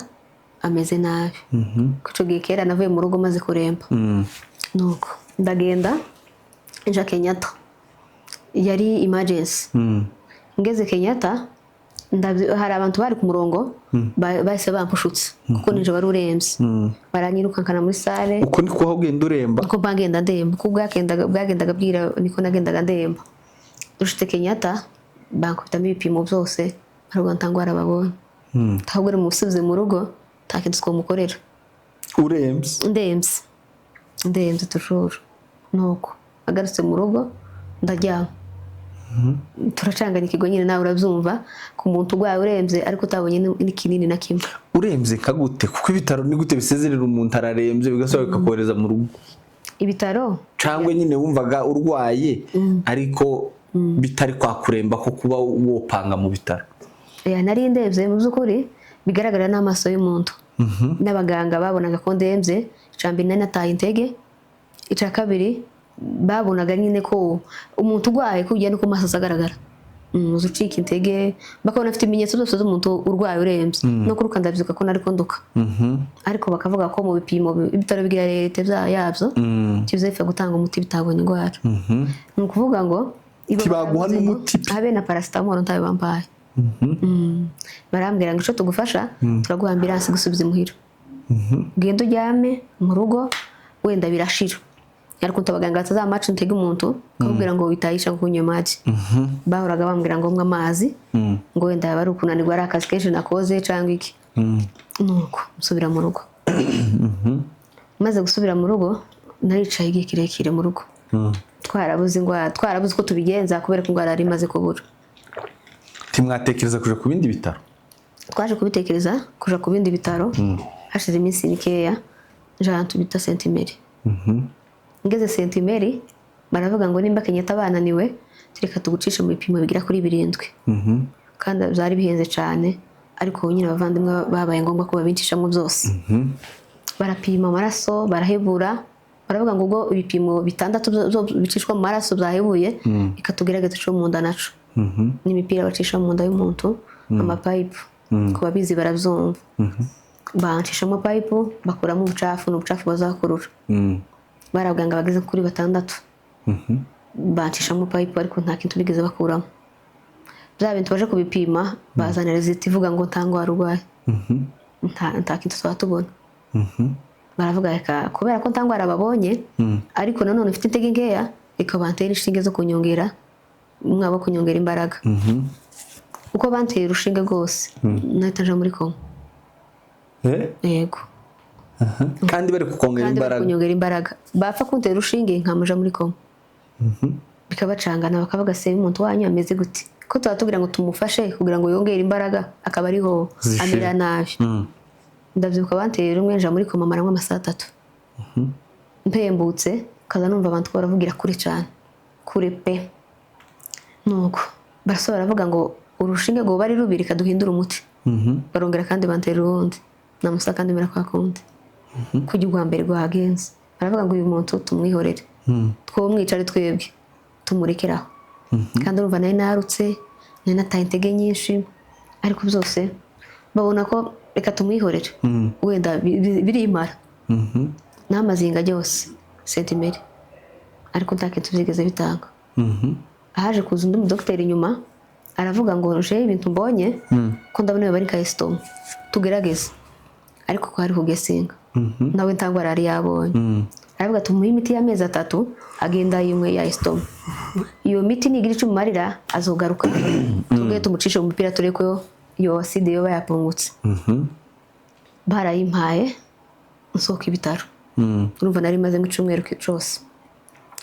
ameze nabi. Kuko icyo gihe kera navuye mu rugo maze kuremba. Nuko ndagenda nja Kenyatta, yari emergency. Ngeze Kenyatta, hari abantu bari ku murongo, bahise bampushutse kuko nijoro wari urembye, baranyirukankana muri salle. Uko niko aho ugenda uremba? Uko mbagenda ndemba, uko bwagendaga bwira niko nagendaga ndemba. Dushitse Kenyatta, bankubitamo ibipimo byose, baravuga nta ndwara babonye, ahubwo musubize mu rugo, nta kintu twamukorera. Urembye? Ndembye, ndembye tujuru. Nuko agarutse mu rugo, ndaryama, turacanganya ikigo nyine, nawe urabyumva ku muntu urwaye urembye ariko utabonye n'ikinini na kimwe. Urembye nka gute? Kuko ibitaro ni gute bisezerera umuntu ararembye, bigasaba bikakohereza mu rugo? Ibitaro. Cyangwa nyine wumvaga urwaye ariko bitari kwa kuremba ko kuba wopanga mu bitaro? Ya, nari ndembye mu by'ukuri, bigaragara n'amaso y'umuntu. N'abaganga babonaga ko ndembye. Icya mbere nari nataye intege, icya kabiri babonaga nyine ko umuntu urwaye ko ugenda uko maso agaragara, uza ucika intege, bakabona afite ibimenyetso byose z'umuntu urwaye urembye. No kuruka ndabyibuka ko nari nduka, ariko bakavuga ko mu bipimo ibitaro bigira leta yabyo kizapfa gutanga umuti bitabonye indwara. Ni ukuvuga ngo ibo Ntibaguha baravuze ngo n'umuti pe? Habe na paracetamol ntayo bampaye. Barambwira ngo icyo tugufasha, turaguha ambulance gusubiza imuhira, ugende uryame mu rugo, wenda birashira. Ariko abaganga batazamaca intege umuntu bakubwira ngo witayisha ngo kunywa amazi. Bahoraga bambwira ngo nywe amazi, ngo wenda yaba ari ukunanirwa, ari akazi kenshi nakoze cyangwa iki. Nuko nsubira mu rugo. Maze gusubira mu rugo, naricaye igihe kirekire mu rugo, twarabuze indwara, twarabuze uko tubigenza kubera ko indwara yari imaze kubura. Ntimwatekereza kuja ku bindi bitaro? Twaje kubitekereza kuja ku bindi bitaro hashize iminsi mikeya. Nje ahantu bita Saint Mary. Ngeze Saint Mary, baravuga ngo nimba Kenyatta bananiwe, reka tugucishe mu bipimo bigera kuri 7, kandi byari bihenze cyane. Ariko nyine abavandimwe babaye ngombwa ko babincishamo byose. Barapima amaraso, barahebura, baravuga ngo ubwo ibipimo bitandatu bicishwa mu maraso byahebuye, reka tugerageze duce mu nda naco. N'imipira bacisha mu nda y'umuntu, amapayipu, ku babizi barabyumva. Bancishamo payipu, bakuramo ubucafu, ni ubucafu bazakurura. Bari abaganga bageze kuri batandatu, bancishamo payipu, ariko nta kintu bigeze bakuramo. Bya bintu baje kubipima, bazana résultat ivuga ngo nta ndwara urwaye, nta kintu twaba tubona. Baravuga reka, kubera ko nta ndwara babonye, ariko nanone mfite intege nkeya, reka bantere inshinge zo kunyongera umwabo, kunyongera imbaraga. Uko banteye urushinge rwose, nahita nja muri coma. Eh? Yego. Kandi bari kukongera Kandi bari imbaraga. kunyongera imbaraga. Bapfa kuntera urushinge, nkamuja muri coma, bikabacangana, bakavuga: "Se umuntu wanyu ameze gute, ko tuba tugira ngo tumufashe kugira ngo yongere imbaraga, akaba ariho Zishira. amera nabi?" Ndabyibuka banteye rumwe, nja muri coma, maramo amasaha 3. Mpembutse, kaza numva abantu baravugira kure cyane, kure pe. Nuko barasa baravuga ngo urushinge ngo bari rubi, reka duhindure umuti. Barongera kandi bantera urundi, namusa kandi mera kwa kundi kujya ubwa mbere rwagenze. Baravuga ngo uyu muntu tumwihorere, twomwicare twebwe tumurekeraho. Kandi urumva nari narutse, nari nataye intege nyinshi, ariko byose babona ko reka tumwihorere, wenda birimara. N'amazinga yose sentimeri, ariko nta kintu byigeze bitanga. Haje kuza undi mudogiteri inyuma, aravuga ngo nje ibintu mbonye ko ndabona bari nka estomac, tugerageze. Ariko ko hari kugesinga, nawe nta ndwara yari yabonye. Aravuga tumuhe imiti y'amezi 3, agenda yinywe ya estomac. Iyo miti nigira icyo imumarira, azogaruka tubwe tumucishe mu mupira, turebe ko iyo acide yoba yapungutse. Barayimpaye, nsohoka ibitaro. Urumva nari mazemo icyumweru cyose,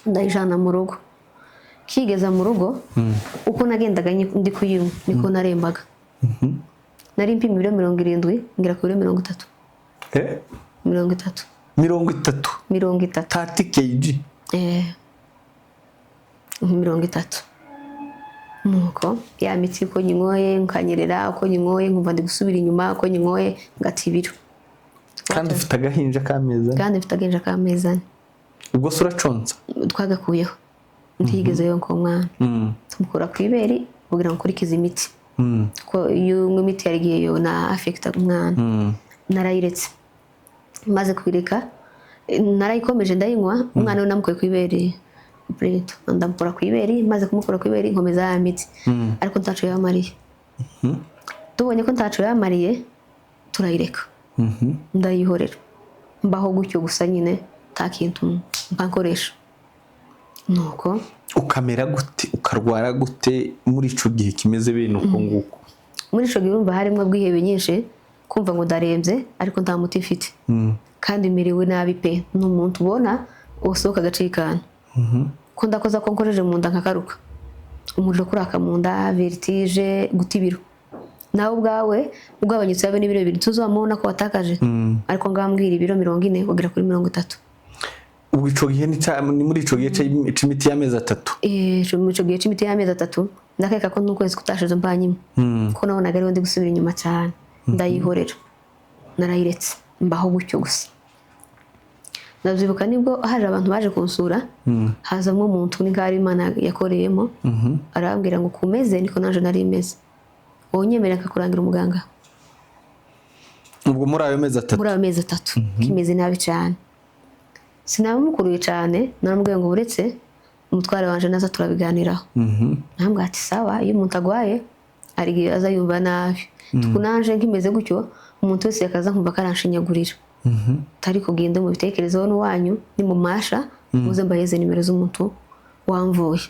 ndayijana mu rugo. Kigeza mu rugo, uko nagendaga ndi kuyinywa niko narembaga. Nari mpima ibiro 70, ngera ku biro 30. Eh? 30. 30? 30. 30 kg? Eh, 30. Nuko ya miti uko nyinyoye nkanyerera, uko nyinyoye nkumva ndi gusubira inyuma, uko nyinyoye ngata ibiro. Kandi ufite agahinja k'amezi 4? Kandi mfite agahinja k'amezi 4. Ubwo se uraconsa? Twagakuyeho, ntiyigeze yonka uwo mwana. Tumukura ku ibere kugira ngo ukurikize imiti, ko iyo unywa imiti hari igihe yona afekita umwana. Narayiretse. Maze kuyireka, narayikomeje ndayinywa, umwana we namukuye ku ibere Brito, ndamukura ku ibere. Maze kumukura ku ibere, nkomeza ya miti, ariko ntaco yamariye. Tubonye ko ntaco yamariye, turayireka, ndayihorera, mbaho gutyo gusa nyine, nta kintu mba nkoresha. Nuko Ukamera gute, ukarwara gute muri ico gihe kimeze bene uko nguko? Muri ico gihe urumva harimo bwihebe nyinshi, kumva ngo ndarembye ariko nta muti mfite, kandi merewe nabi pe. Ni umuntu ubona usohoka agacikana, ko ndakoza ko nkojeje mu nda nkakaruka, umuriro kuraka mu nda, vertige, guta ibiro. Nawe ubwawe ugabanyutse yabe n'ibiro 2, tuzamubona ko watakaje. Ariko ngambwira ibiro 40 ugera kuri 30. Ubwo ico gihe ni muri ico gihe c'imiti y'amezi 3? Eh, muri ico gihe c'imiti y'amezi 3, ndakeka ko n'ukwezi kutashize mbanyimwe, ko nabonaga ariho ndi gusubira inyuma cyane. Ndayihorera, narayiretse, mbaho gutyo gusa. Ndabyibuka nibwo hari abantu baje kunsura, hazamo umuntu n'ingari Imana yakoreyemo, arambwira ngo kumeze niko naje nari meze, wowe unyemerera akakurangira umuganga. Ubwo muri ayo mezi 3? Muri ayo mezi 3 kimeze nabi cyane. Sinamukuruye cyane, naramubwiye ngo uretse umutware wanje naza turabiganiraho. Nambwira ati sawa, iyo umuntu agwaye hari igihe aza yumva nabi, tukunanje nkimeze gutyo, umuntu wese yakaza nkumva karanshinyagurira. Tari kugenda mu bitekerezo n'uwanyu nimumasha, muze mbaheze nimero z'umuntu wamvuye,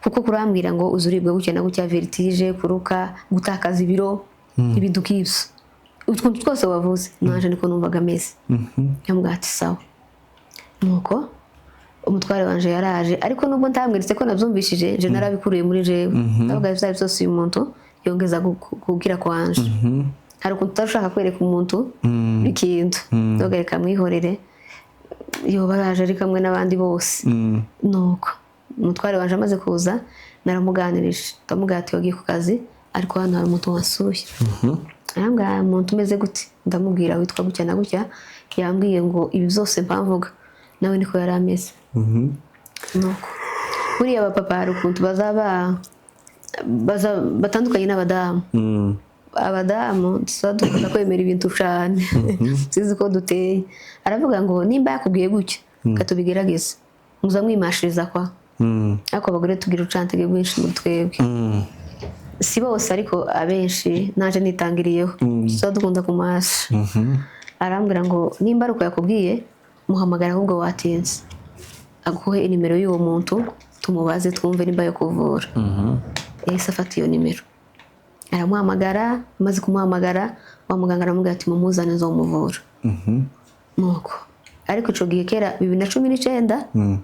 kuko kurambwira ngo uzuribwa gutya na gutya, vertige, kuruka, gutakaza ibiro, ibintu nk'ibyo, utuntu twose wavuze naje niko numvaga ameze. Yambwira ati sawa. Nuko umutware wanje yaraje, ariko nubwo ntambwiritse ko nabyumvishije, je narabikuriye muri jewe, ndavuga ibyo byose uyu muntu yongeza kubwira kwanje. Hari ukuntu utari kwereka umuntu ikintu, ndavuga reka mwihorere, yoba araje ari kamwe n'abandi bose. Nuko umutware wanje amaze kuza, naramuganirije, ndamubwira ati wagiye ku kazi, ariko hano hari umuntu wasuye. Arambwira umuntu umeze gute? Ndamubwira witwa gutya na gutya, yambwiye ngo ibi byose mpamvuga nawe niko yari ameze. Nuko buriya abapapa hari ukuntu bazaba batandukanye n'abadamu. Abadamu tuba dukunda kwemera ibintu cyane, sinzi ko duteye. Aravuga ngo nimba yakubwiye gutya, reka tubigerageze, muza mwimashiriza kwa. Ariko abagore tugira urucantege rwinshi muri twebwe. Si bose, ariko abenshi naje nitangiriyeho, tuba dukunda kumasha. Arambwira ngo nimba ari uko yakubwiye, muhamagara ahubwo watinze, aguhe inimero y'uwo muntu, tumubaze twumve nimba yo kuvura. Yahise afata iyo nimero aramuhamagara. Amaze kumuhamagara, wa muganga aramubwira ati: "Mumuzane nzomuvura." Nuko ariko ico gihe kera 2019,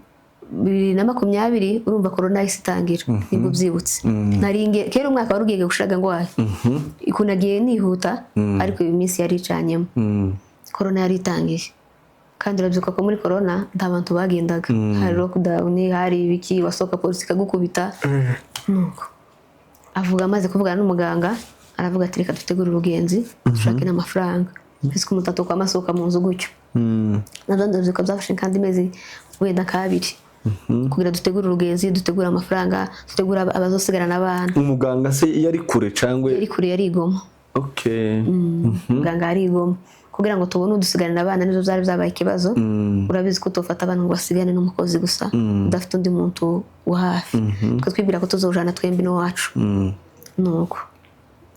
2020, urumva korona yahise itangira, nibwo byibutse. Nari kera umwaka wari ugiye gushiraga ngwaye, ukuntu nagiye nihuta, ariko iyi minsi yari icanyemo. Korona yari itangiye, kandi urabyibuka ko muri korona nta bantu bagendaga, hari lockdown, hari ibiki, wasohoka polisi ikagukubita. Nuko avuga, amaze kuvugana n'umuganga, aravuga ati: "Reka dutegure urugenzi, dushake n'amafaranga." Ese ko umutatu kwa masohoka mu nzu gutyo? Nabyo ndabyibuka, byafashe kandi mezi wenda kabiri kugira dutegure urugenzi, dutegure amafaranga, dutegure abazosigarana abana. Umuganga se iyo ari kure cyangwa? Yari kure, yari i Goma. Muganga yari i Goma. Kugira ngo tubone udusigarana abana nizo byari byabaye ikibazo. Urabizi ko utofata abana ngo basigane n'umukozi gusa, udafite undi muntu wa hafi. Twe twibwira ko tuzojana twembi n'iwacu. Nuko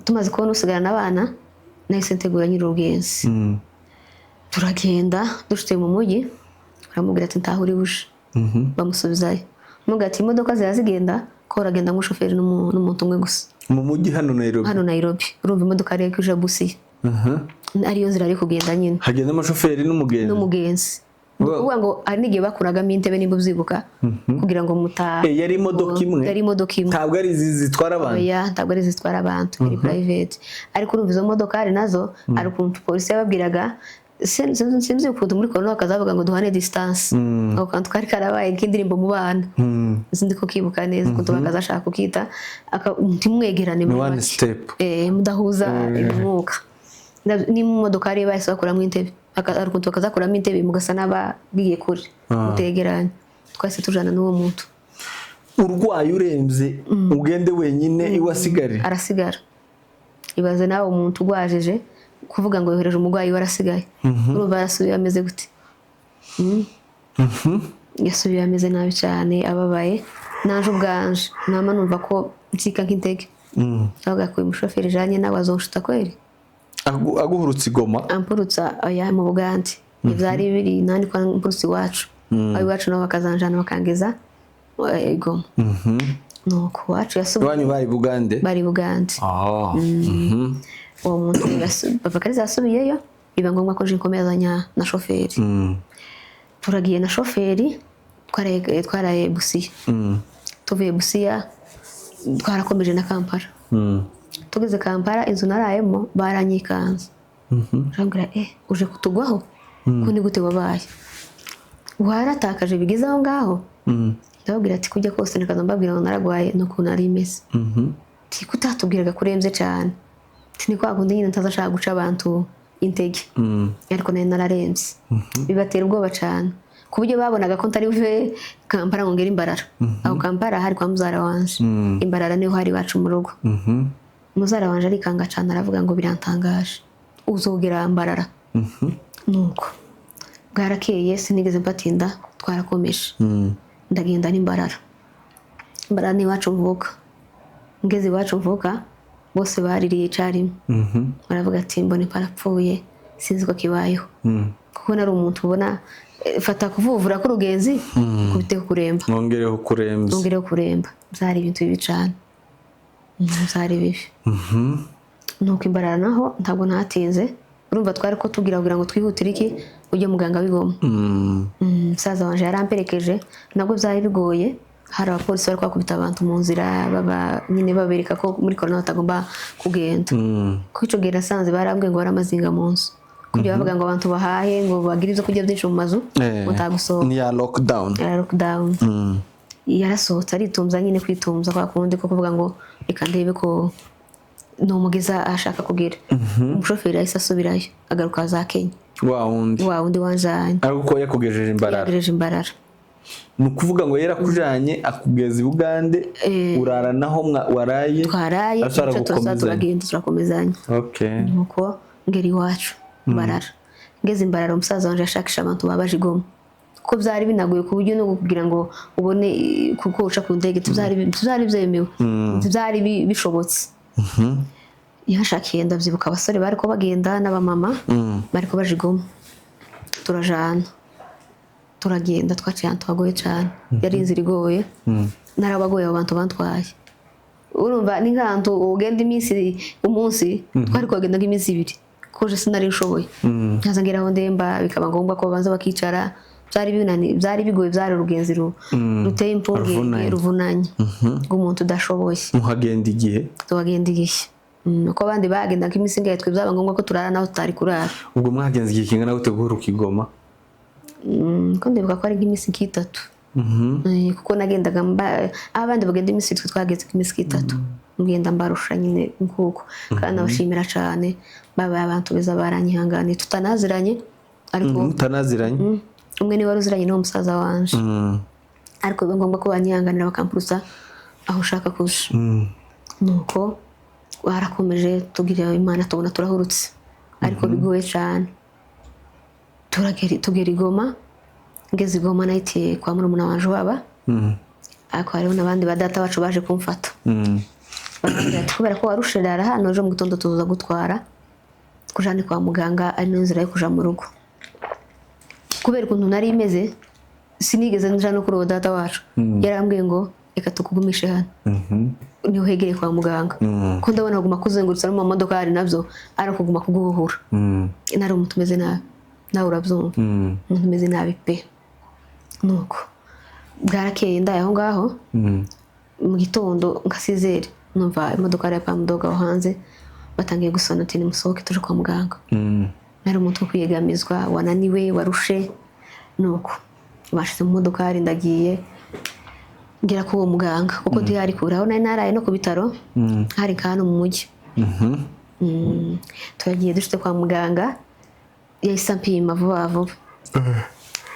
tumaze kubona usigarana abana, nahise ntegura nyiri urugenzi, turagenda. Dushitse mu mujyi, baramubwira ati: "Ntaho uri buje." Bamusubizayo. Mubwira ati: "Imodoka ziba zigenda, ko uragenda nk'umushoferi n'umuntu umwe gusa." Mu mujyi hano Nairobi? Hano Nairobi. Urumva imodoka ariyo kuja Busia, ariyo nzira ari kugenda nyine. Hagenda umushoferi n'umugenzi? N'umugenzi. Ni ukuvuga ngo hari n'igihe bakuragamo intebe, nimba ubyibuka, kugira ngo muta Yari imodoka imwe? Yari imodoka imwe. Ntabwo ari izi zitwara abantu? Oya, ntabwo ari zitwara abantu, ni private. Ariko urumva izo modoka hari nazo, hari ukuntu polisi yababwiraga, sinzi ukuntu muri korona bakazavuga ngo duhane distance. Ako kantu kari karabaye nk'indirimbo mu bana. Sinzi ko kibuka neza ukuntu bakazashaka kukita ntimwegerane Ni muri one make. step. Mudahuza imyuka. Ni mu modoka hari bahise bakuramo intebe. Hari ukuntu bakazakuramo intebe, mugasa n'abagiye kure, mutegeranye. Twahise tujana n'uwo muntu. Urwaye urembye, ugende wenyine, iwe asigare? Arasigara. Ibaze nawe umuntu urwajije kuvuga ngo yohereje umurwayi we, arasigaye. Urumva yarasubiye ameze gute? Yasubiye ameze nabi cyane, ababaye. Naje ubwanje nama numva ko ncika nk'intege. Avuga ko uyu mushoferi janye nawe azonshuta kweri. Aguhurutse i Goma? Ampurutsa, oya, mu Bugande ivyari biri nandi kwa mpurutsa iwacu. Aho iwacu nabo bakazanjana bakangeza i Goma. Nuko iwacu yasubiye. Iwanyu bari Bugande? Bari Bugande. Uwo muntu papa Kariza yasubiyeyo, biba ngombwa ko je nkomezanya na shoferi. Turagiye na shoferi, twaraye Busiya. Tuvuye Busiya twarakomeje na Kampala. Tugeze Kampala, inzu narayemo baranyikanze, barambwira: "Uje kutugwaho ko ni gute wabaye waratakaje bigeze aho ngaho?" Ndababwira ati kujya kose nikaza mbabwira ngo naragwaye n'ukuntu nari imeze. Ati: "Kutatubwiraga ko urembye cyane?" Ati: "Ni kwa kundi nyine ntazashaka guca abantu intege, ariko nari nararembye." Bibatera ubwoba cyane, ku buryo babonaga ko ntari buve Kampala ngo ngere Imbarara. Aho Kampala hari kwa mubyara wanje. Imbarara niho hari iwacu mu rugo. Mubyara wanje arikanga cyane, aravuga ngo: "Birantangaje, uzogera Mbarara?" Nuko bwarakeye, sinigeze mpatinda, twarakomeje. Ndagenda n'Imbarara. Imbarara ni iwacu mvuka. Ngeze iwacu mvuka, bose baririye icyarimwe, baravuga ati: "Mbona parapfuye, sinzi ko kibayeho." Kuko nari umuntu ubona, fata kuvuvura k'urugenzi kubite kuremba. Mwongereho kurembye. Nongereho kuremba, byari ibintu bibi cyane. Byari bibi. Nuko Imbarara naho ntabwo natinze. Urumva twari ko tubwira kugira ngo twihutire iki, ujye muganga w'i Goma. Musaza wanje yaramperekeje. Nabwo byari bigoye, hari abapolisi bari kwakubita abantu mu nzira, baba nyine babereka ko muri korona batagomba kugenda. Kuko icyo gihe nasanze barambwiye ngo baramazinga mu nzu, kugira bavuga ngo abantu bahahe, ngo bagire ibyo kurya byinshi mu mazu, ngo utagusohoka. Ni ya lockdown. Ya lockdown. Yarasohotse aritumza nyine, kwitumza kwa kundi ko kuvuga ngo reka ndebe ko numugeza ashaka kugira. Umushoferi yahise asubirayo, agaruka za Kenya. Wa wundi? Wa wundi wanjanye. Ariko ko yakugejeje Imbarara? Yagejeje Imbarara. Ni ukuvuga ngo yarakujanye akugeza i Bugande, urara naho waraye? Twaraye. Arasubira Duca turaza. gukomezanya. Turagenda turakomezanya. Nuko ngera iwacu Mbarara. Ngeze Imbarara, umusaza wanje ashakisha abantu babaje i Goma. Ko byari binagoye ku buryo no kugira ngo ubone kuko uca ku ndege tubyari byemewe, byari bishobotse. Yashakiye, ndabyibuka, abasore bari ko bagenda n'abamama bari ko baja i Goma, turajana, turagenda. Twaciye ahantu hagoye cyane, yari inzira igoye, narabagoye abo bantu bantwaye. Urumva ni nk'ahantu ugenda iminsi umunsi, twari kuhagenda nk'iminsi 2, kuko je sinari nshoboye. Nkaza ngera aho ndemba, bikaba ngombwa ko babanza bakicara. Byari binani, byari bigoye, byari urugenzi ruteye impungenge. Ruvunanye. Ruvunanye rw'umuntu udashoboye. Muhagenda igihe? Tuhagenda igihe. Uko abandi bagenda nk'iminsi ingahe, twe byaba ngombwa ko turara naho tutari kurara. Ubwo mwagenze igihe kingana gute guhuruka i Goma? Ko ndibuka ko ari nk'iminsi nk'itatu. Kuko nagendaga mba aho abandi bagenda iminsi, twe twageze nk'iminsi nk'itatu, ngenda mbarusha nyine nkuko. Kandi nabashimira cyane, babaye abantu beza, baranyihanganiye tutanaziranye, ariko Mutanaziranye? Umwe niwe wari uziranye n'uwo musaza wanje, ariko biba ngombwa ko banyihanganira bakampurusa aho ushaka kuja. Nuko barakomeje, tugira Imana tubona turahurutse, ariko bigoye cyane. Tugera i Goma. Ngeze i Goma nahitiye kwa murumuna wanje waba, ariko hariho n'abandi ba data bacu baje kumfata. Barambwira ati: "Kubera ko warushe, rara hano, ejo mu gitondo tuza gutwara kujane kwa muganga, ari nayo nzira yo kuja mu rugo." Kubera ukuntu nari imeze, sinigeze nja no kuri uwo data wacu. Yarambwiye ngo: "Reka tukugumishe hano, niho hegereye kwa muganga, ko ndabona kuguma kuzengurutsa no mu mamodoka hari nabyo ari ukuguma kuguhuhura." Nari umuntu umeze nabi, nawe urabyumva, umuntu umeze nabi pe. Nuko bwarakeye, ndaye aho ngaho. Mu gitondo nka 6h numva imodoka ya pamudoga aho hanze, batangiye gusona ati: "Nimusohoke tuje kwa muganga." Nari umuntu wo kwiyegamizwa, wananiwe, warushe. Nuko bashize mu modokari, ndagiye, ngera kuri uwo muganga, kuko ntiyari kure aho nari naraye no ku bitaro, hari nka hano mu mujyi. Turagiye, dushitse kwa muganga yahise ampima vuba vuba.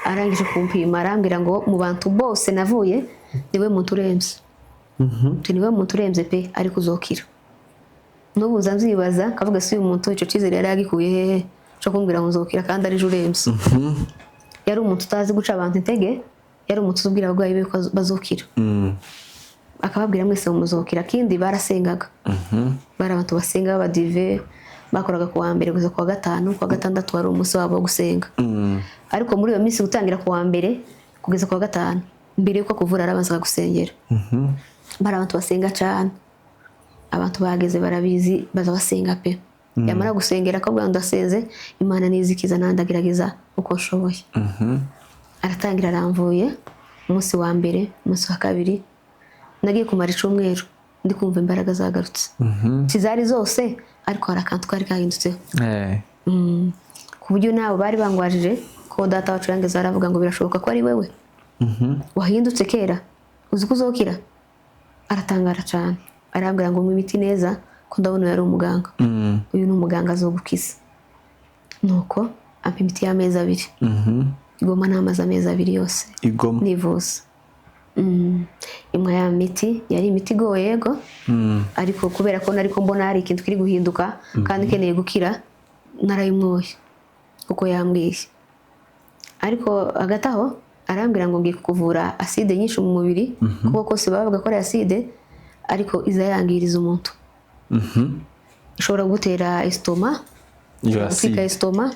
Arangije kumpima arambwira ngo: "Mu bantu bose navuye, niwe muntu urembye." Ati: "Niwe muntu urembye pe, ariko uzokira." N'ubu nza nzibaza kavuga: "Si uyu muntu icyo cyizere yari yagikuye hehe cyo kumbwira ngo nzokira kandi ari je urembye?" Yari umuntu utazi guca abantu intege, yari umuntu uzubwira abarwayi be ko bazokira, akababwira: "Mwese muzokira." Kindi barasengaga, bari abantu basenga b'abadive, bakoraga ku wa mbere kugeza ku wa gatanu, ku wa gatandatu wari umunsi wabo wo gusenga. Ariko muri iyo minsi, gutangira ku wa mbere kugeza ku wa gatanu, mbere yuko akuvura arabanza akagusengera. Bari abantu basenga cyane, abantu bahageze barabizi, baza basenga pe. Yamara gusengera akabwira ngo: "Ndasenze, Imana nizikiza, nanjye ndagerageza uko nshoboye." Aratangira aramvuye umunsi wa mbere, umunsi wa kabiri. Nagiye kumara icumweru ndi kumva imbaraga zagarutse, zari zose, ariko hari akantu kari kahindutseho. Ku buryo nabo bari bangwajije ko data wacu yangeze aravuga ngo: "Birashoboka ko ari wewe wahindutse kera, uzi ko uzokira?" Aratangara cyane, arambwira ngo: "Unywe imiti neza, ko ndabona uyu ari umuganga, uyu ni umuganga azogukiza." Nuko ampa imiti y'amezi 2. Igoma n'amazi amezi 2 yose Igoma? nivuza. Imwe ya miti yari imiti igoye, yego, ariko kubera ko nari ko mbona hari ikintu kiri guhinduka kandi nkeneye gukira, narayimwoye kuko yambwiye. Ariko hagati aho arambwira ngo: "Ngiye kukuvura acide nyinshi mu mubiri," kuko kose bavuga ko ari acide, ariko iza yangiriza umuntu, ishobora gutera estomac, Iyo gutwika acide. Estomac,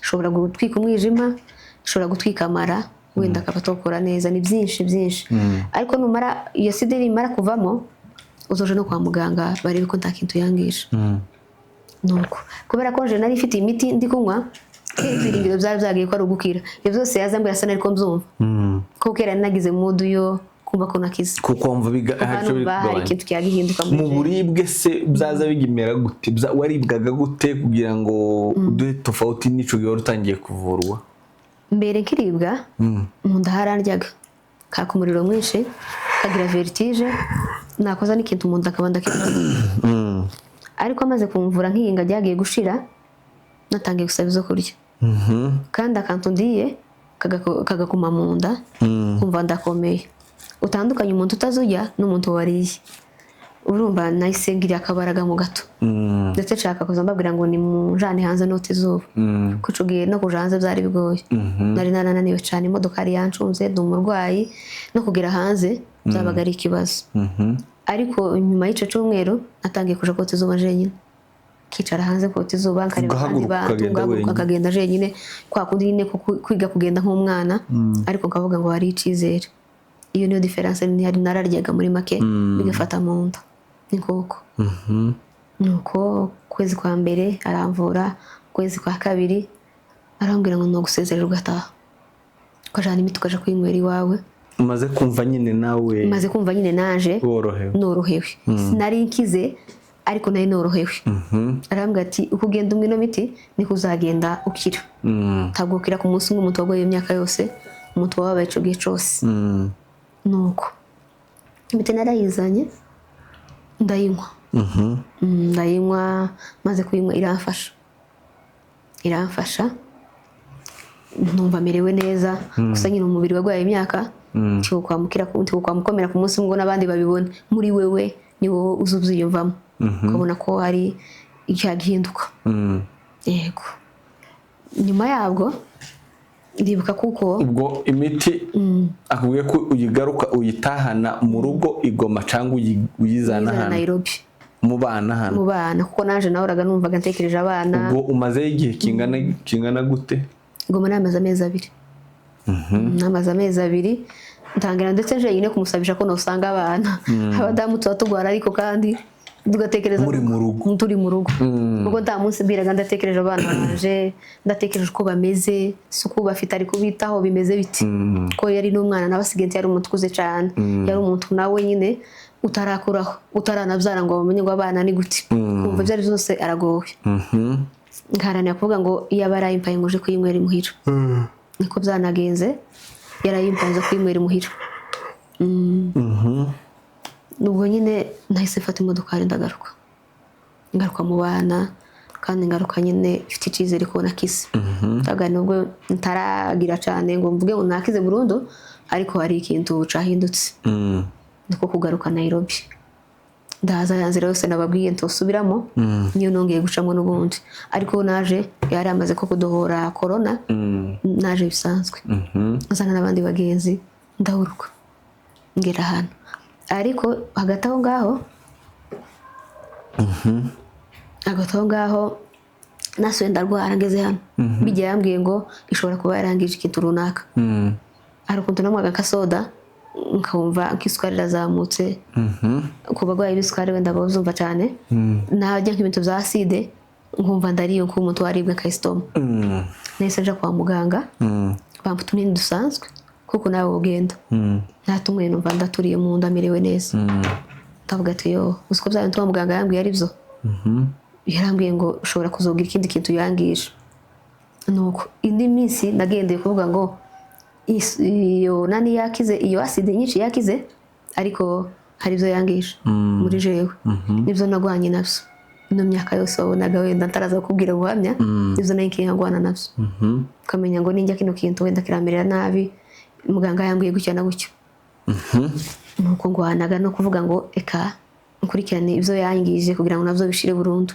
ishobora gutwika umwijima, ishobora gutwika amara, wenda akaba atokora neza. Ni byinshi byinshi. Ariko numara iyo acide nimara kuvamo, uzoje no kwa muganga barebe ko nta kintu yangije. Nuko kubera ko nje nari ifite imiti ndi kunywa, ibyiringiro byari byagiye ko ari ugukira. Ibyo byose yazambwira asa nariko mbyumva, kuko kera nari nagize mood yo kumva ko nakize. Kuko wumva hari icyo biri Numva hari kugabanya. ikintu cyagihinduka muri Mu jewe. buribwe se byaza bigimera gute? Waribwaga gute kugira ngo uduhe tofauti n'ico gihe wari utangiye kuvurwa? Mbere nkiribwa, mu nda harandyaga, kaka umuriro mwinshi, kagira vertige, nakoza n'ikintu mu nda akaba ndakibona. Ariko amaze kumvura nkiyinga ryagiye gushira, natangiye gusaba izo kurya, kandi akantu ndiye kagakuma mu nda, kumva ndakomeye. Utandukanye umuntu utazujya n'umuntu wariye. Urumva nahise ngira akabaraga mu gato, ndetse nshaka kuza mbabwira ngo ni munjane hanze nota izuba, kuko ico gihe no kuja hanze byari bigoye. Nari narananiwe cyane, imodoka yari yancunze, ndi umurwayi, no kugera hanze byabaga ari ikibazo. Ariko nyuma y'ico cyumweru natangiye kuja kota izuba jenyine, kicara hanze kota izuba, nkareba abandi Ugahaguruka bantu, ukagenda ngahaguruka wenyine. Nkagenda jenyine, kwa kundi nyine ko kwiga kugenda nk'umwana, ariko nkavuga ngo hari icizere. Iyo niyo différence ntihari. Nararyaga muri make bigafata mu nda, ni koko. Nuko ukwezi kwa mbere aramvura, ukwezi kwa kabiri arambwira ngo ni ugusezerera ugataha, ukajana imiti ukaja kuyinywera iwawe. Umaze kumva nyine nawe Maze kumva nyine naje worohewe. Norohewe. Sinari nkize, ariko nari norohewe. Arambwira ati: "Uko ugenda unywa ino miti niko uzagenda ukira. Ntabwo ukira ku munsi umwe, umuntu wagoye imyaka yose, umuntu wababaye ico gihe cose." Nuko imiti narayizanye ndayinywa. Ndayinywa, maze kuyinywa iramfasha, iramfasha, numva merewe neza. Gusa nyine umubiri warwaye imyaka ntiwokwamukira ku munsi umwe ngo n'abandi babibone. Muri wewe ni wowe uza ubyiyumvamo, ukabona ko hari icyagihinduka. Yego, nyuma yabwo ndibuka kuko Ubwo imiti akubwiye ko uyigaruka uyitahana mu rugo i Goma cyangwa uyizana Uyizana hano Nairobi. Mu bana hano? Mu bana, kuko naje nahoraga numvaga ntekereje abana. Ubwo umazeyo igihe kingana gute? Ngoma namaze amezi 2. Namaze amezi 2, ntangira ndetse jenyine kumusabisha ko nosanga abana. Abadamu tuba tugwara, ariko kandi tugatekereza Muri mu rugo. Turi mu rugo, kuko nta munsi mbwiraga ndatekereje abana banje, ndatekereje uko bameze, si uko bafite ari kubitaho, bimeze biti, ko yari n'umwana nawe asigaye, yari umuntu ukuze cyane, yari umuntu nawe nyine utarakuraho, utaranabyara ngo bamenye ngo abana ni gute. Kumva ibyo ari byose aragowe. Nkaharanira kuvuga ngo iyo aba yarayimpaye ngo uje kuyinywera imuhira. Niko byanagenze, yarayimpaye nza kuyinywera imuhira. Ubwo nyine nahise mfata imodokari ndagaruka, ngaruka mu bana, kandi ngaruka nyine mfite icyizere ko nakize. Ndavuga nubwo ntaragira cyane ngo mvuge ngo nakize burundu, ariko hari ikintu cyahindutse. Niko kugaruka Nairobi, ndaza ya nzira yose nababwiye ntosubiramo, niyo nongeye gucamo n'ubundi. Ariko naje yari amaze ko kudohora corona, naje bisanzwe, nzana n'abandi bagenzi, ndahuruka ngera hano. Ariko hagati aho ngaho nasuye ndarwara ngeze hano. Bijya yambwiye ngo ishobora kuba yarangije ikintu runaka. Hari ukuntu nanywaga nka soda nkumva nk'isukari irazamutse. Ku barwayi b'isukari wenda babyumva cyane. Najya nk'ibintu bya acide nkumva ndariyo nk'umuntu waribwe nka estomac. Nahise nja kwa muganga, bampa utunini dusanzwe kuko nawe ugenda ntatumwe, numva ndaturiye mu nda merewe neza. Ndavuga ati: "Yo, uzi ko bya bintu wa muganga yambwiye ari byo?" Yarambwiye ngo ushobora kuzogira ikindi kintu yangije. Nuko indi minsi nagendeye kuvuga ngo iyo nani yakize, iyo acide nyinshi yakize, ariko hari ibyo yangije muri jewe, nibyo nagwanye nabyo ino myaka yose wabonaga wenda ntaraza kukubwira ubuhamya. Nibyo nari nkihangwana nabyo, ukamenya ngo ninjya kino kintu wenda kiramerera nabi, muganga yambwiye gutya na gutya. Nuko ngwanaga no kuvuga ngo eka nkurikirane ibyo yangije kugira ngo nabyo bishire burundu.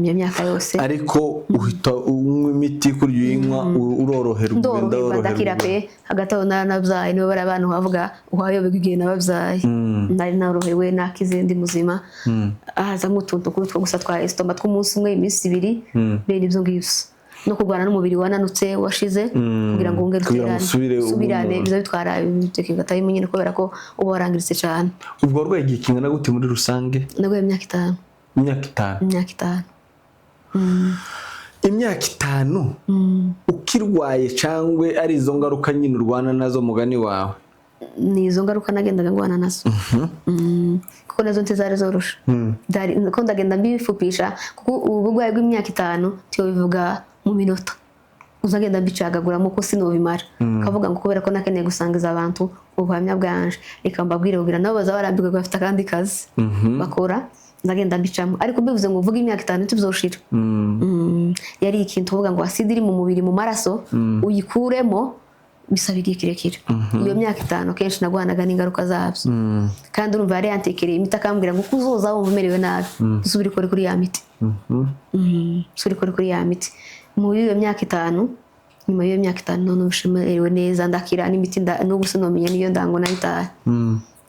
Iyo myaka yose. Ariko uhita unywa imiti, kurya uyinywa uroroherwa, ugenda Ndoroherwa, woroherwa. Ndakira pe. Hagati aho naranabyaye, niba bari abantu bavuga uwayoberwa igihe nababyaye. Nari norohewe, nakize, ndi muzima. Hazamo utuntu kuri two gusa twa estomac tw'umunsi umwe, iminsi 2, bene ibyo ngibyo, no kurwana n'umubiri wananutse washize kugira ngo wongere Kugira ngo uterane, usubire usubirane. ubundi. Biza bitwara time nyine kubera ko uba warangiritse cyane. Ubwo warwaye igihe kingana gute muri rusange? Narwaye imyaka 5. Imyaka 5? Imyaka 5. Imyaka 5 ukirwaye, cyangwa ari izo ngaruka nyine urwana nazo mugani wawe? Ni izo ngaruka nagendaga ngwana nazo. Kuko nazo ntizari zoroshe. Ko ndagenda mbifupisha, kuko ubu burwayi bw'imyaka 5 bivuga mu minota uzagenda mbicagaguramo ko sinubimara. Kavuga ngo kubera ko nakeneye gusangiza abantu ubuhamya bwanje, reka mbabwire kugira nabo baza barambirwa bafite akandi kazi bakora, ndagenda mbicamo. Ariko mbivuze ngo uvuge imyaka 5 ntibyoshira. Yari ikintu uvuga ngo acide iri mu mubiri, mu maraso, uyikuremo. Bisaba igihe kirekire. Iyo myaka 5 kenshi nagwanaga n'ingaruka zabyo. Kandi urumva yari yantekereye imiti, akambwira ngo uko uzoza wumva umerewe nabi, usubire ukore kuri ya miti. Usubire ukore kuri ya miti. Muri iyo myaka 5, nyuma y'iyo myaka 5 none numva merewe neza, ndakira n'imiti, n'ubu sinomenya n'iyo ndango nayitaye,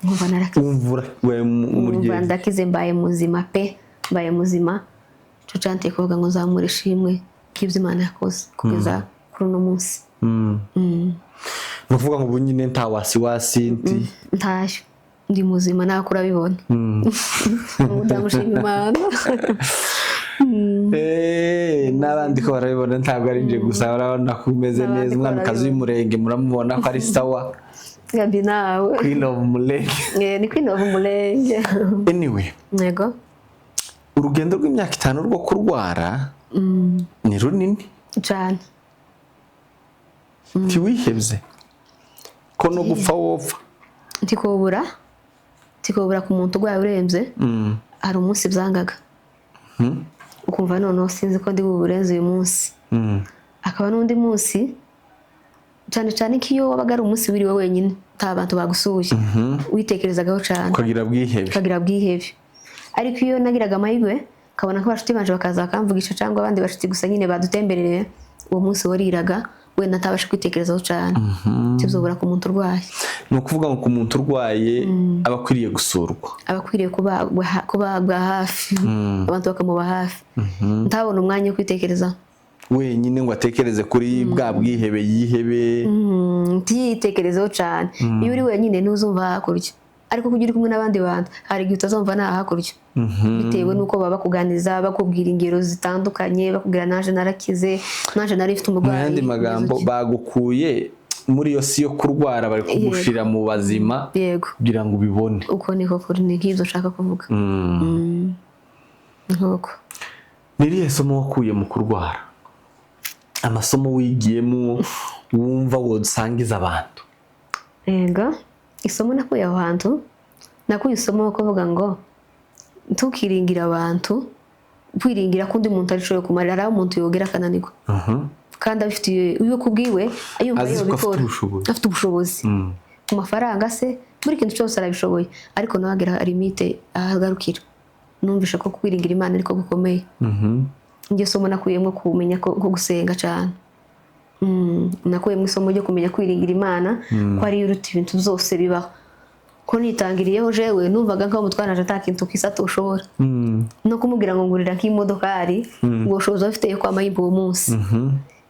nkumva narakize. Wumva Nkumva umuryenzi. Ndakize, mbaye muzima pe, mbaye muzima. Ico canteye kuvuga ngo nzamure ishimwe ry'ibyo Imana yakoze kugeza kuri uno munsi. Ni ukuvuga ngo ubu nyine nta wasiwasi nti? Ntayo, ndi muzima, nawe urabibona. Ubu ndamushima Imana. N'abandi ko barabibona, ntabwo ari nje gusa, barabona ko umeze N'abandi neza. ko Umwamikazi barabibona. w'umurenge, muramubona ko ari sawa. Gabi nawe. Queen of Murenge. Ni Queen of Murenge. Anyway, Yego. urugendo rw'imyaka 5 rwo kurwara ni runini. Cyane. Ntiwihebye ko no gupfa wopfa? Ntikobura ku muntu urwaye urembye. Hari umunsi byangaga, ukumva noneho sinzi ko ndi buburenze uyu munsi. Akaba n'undi munsi, cyane cyane nk'iyo wabaga ari umunsi wiriwe wenyine, nta bantu bagusuye, witekerezagaho cyane. Ukagira bwihebe. Ukagira bwihebe. Ariko iyo nagiraga amahirwe nkabona ko abashuti banje bakaza bakamvugisha, cyangwa abandi bashuti gusa nyine badutembereye, uwo munsi wariraga wenda ntabasha kwitekerezaho cyane. Tuzobura ku muntu urwaye. Ni ukuvuga ngo ku muntu urwaye aba akwiriye gusurwa. Aba akwiriye kubagwa hafi, abantu bakamuba hafi, ntabone umwanya wo kwitekerezaho wenyine ngo atekereze kuri bwa bwihebe, yihebe. Ntiyitekerezeho cyane. Iyo uri wenyine ntuzumva hakurya, ariko kugira uri kumwe n'abandi bantu hari igihe utazumva nta hakurya, bitewe n'uko baba bakuganiriza, bakubwira ingero zitandukanye, bakubwira naje narakize, naje nari mfite Mu umurwayi yandi umeze magambo, utya. bagukuye muri iyo si yo kurwara, bari kugushira mu bazima kugira ngo ubibone. Uko niko kuri, ni nk'ibyo nshaka kuvuga. Nk'uko. Ni irihe somo wakuye mu kurwara, amasomo wigiyemo wumva wosangiza abantu? Yego, isomo nakuye aho hantu, nakuye isomo wo kuvuga ngo ntukiringire abantu, kwiringira ko undi muntu arishoboye kumarira. Hari aho umuntu yogera akananirwa kandi abifitiye iyo kubwiwe yumva Azi ko afite yobikora. ubushobozi. Afite ubushobozi ku mafaranga se, buri kintu cyose arabishoboye, ariko nawe agira limite aho agarukira. Numvishe ko kwiringira Imana ariko gukomeye. Iryo somo nakuyemo, kumenya ko gusenga cyane. Nakuyemo isomo ryo kumenya kwiringira Imana, ko ariyo iruta ibintu byose bibaho, ko nitangiriyeho jewe numvaga nkaho umutwara ata kintu kisa tushobora no kumubwira ngo ngurira nk'imodokari, ubwo bushobozi afite yo kwama yimpa uwo munsi,